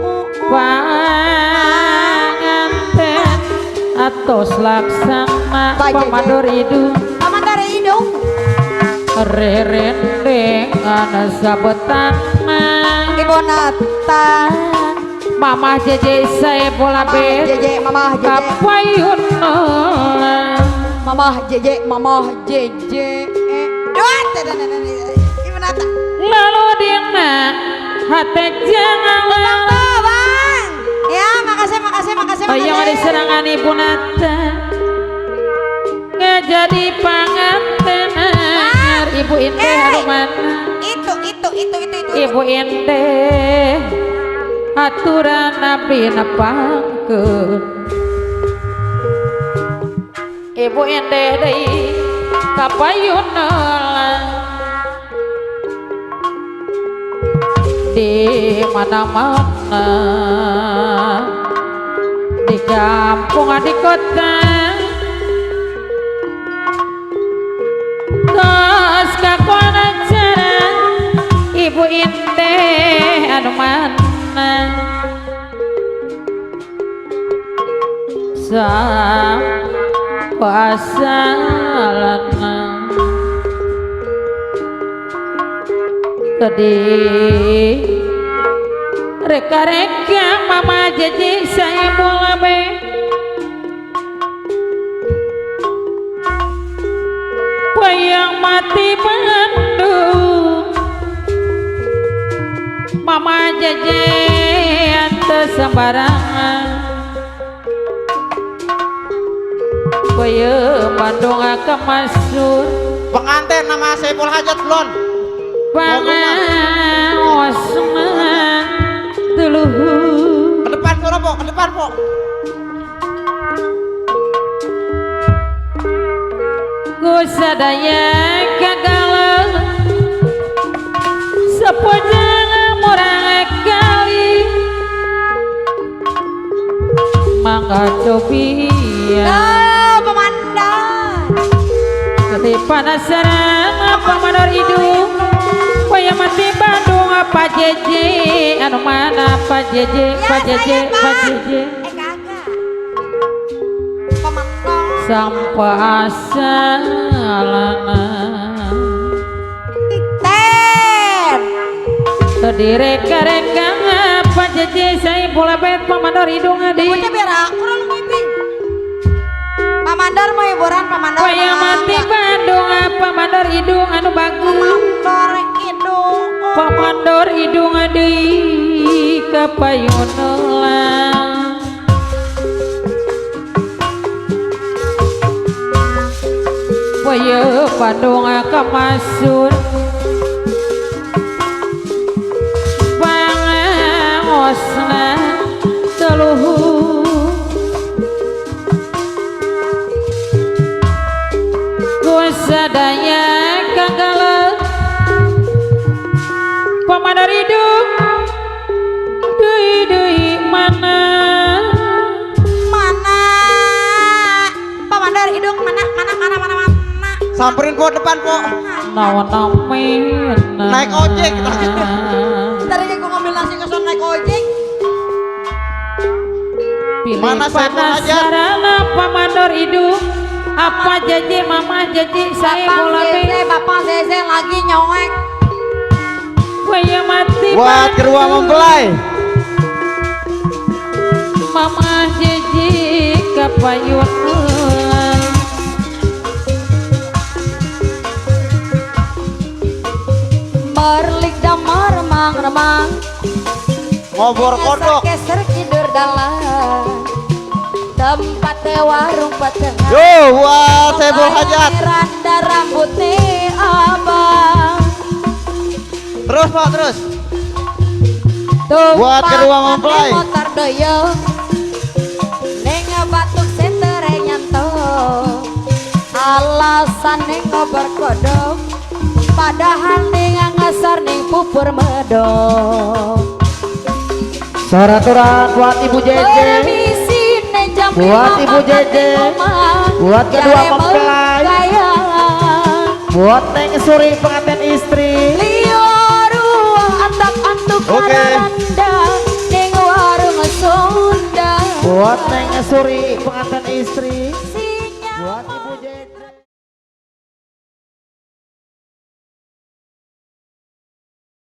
panganten atos laksana Pak JJ. pamador hidung Pemandar hidung. rerendeng ana sabetana Ibu Nata. Mamah JJ saya bola bet JJ, Mamah JJ. kapayun Mamah JJ. Duat. Ibu Nata. lalu dina hati jangan Oh, Bang. Ya, makasih. Ayo diserangan Ibu Nata nggak jadi panganten Ibu Indah anu mana Itu. Ibu Indah aturan abdi nepangkeun Ibu Indah deui kapayunna di mana-mana di kampung di kota tos kakuana cara Ibu Indah anu mana sang pasalana tadi reka-reka Mama JJ saya bola be payang mati bandu sembarangan. Koye Bandung kemasur Pengantin nama Saiful Hajat Lon. pangaosna dulu. Ke depan sono po, ke depan po. Ku sadaya gagal sepojang murah kali mangga cobian Pemandan. Keti panasaran apa manor hidung Paya mati Bandung apa jeje anu mana apa jeje Ya, apa jeje saya, apa Pak. jeje Kagak. Pemandan. sampai asalana Ten. Direka-reka apa jeje saya bola bet pamandor hidung adi Bocah biar aku lu ngiping. Pamandor mau hiburan pamandor. Paya mati Bandung apa mandor hidung anu bagus Pamandor hidung. pamandor hidung adi kapayunelang Paya Bandung kamasur pangaosna teluhur ku sadaya kagala pamandor hidung deui mana Mana? Pamandor hidung mana? Samperin po depan po. naon namin Naik ojek. Tadi aku ngambil nasi ke sana naik ojek. pilih Mana saya panas pengajar? sarana pamandor hidung apa jeje mama jeje saya bola be Bapak Zeze lagi nyowek. Paya mati Buat kedua mempelai. mama jeje kapayunelang Merlik damar remang-remang. Ngobor kodok. Keser tidur dalam. Tempat warung petengah. Yo, buat Saiful Hajat. Randa rambutnya abang. Terus Pak, terus. Tumpah Buat kedua ane mempelai. motor doyong. Neng batuk setere nyantong. Alasan neng ngobar kodok. Padahal neng ngasar neng pupur medok. Soraturan buat Ibu Jeje. Permisi neng jam Buat lima Ibu makan Jeje. di rumah. Buat kedua Jare mempelai. menggayalan. Buat Neng Suri pengantin istri. Liorua andak-anduk Oke. randa. Neng warung Sunda. Buat Neng Suri pengantin istri.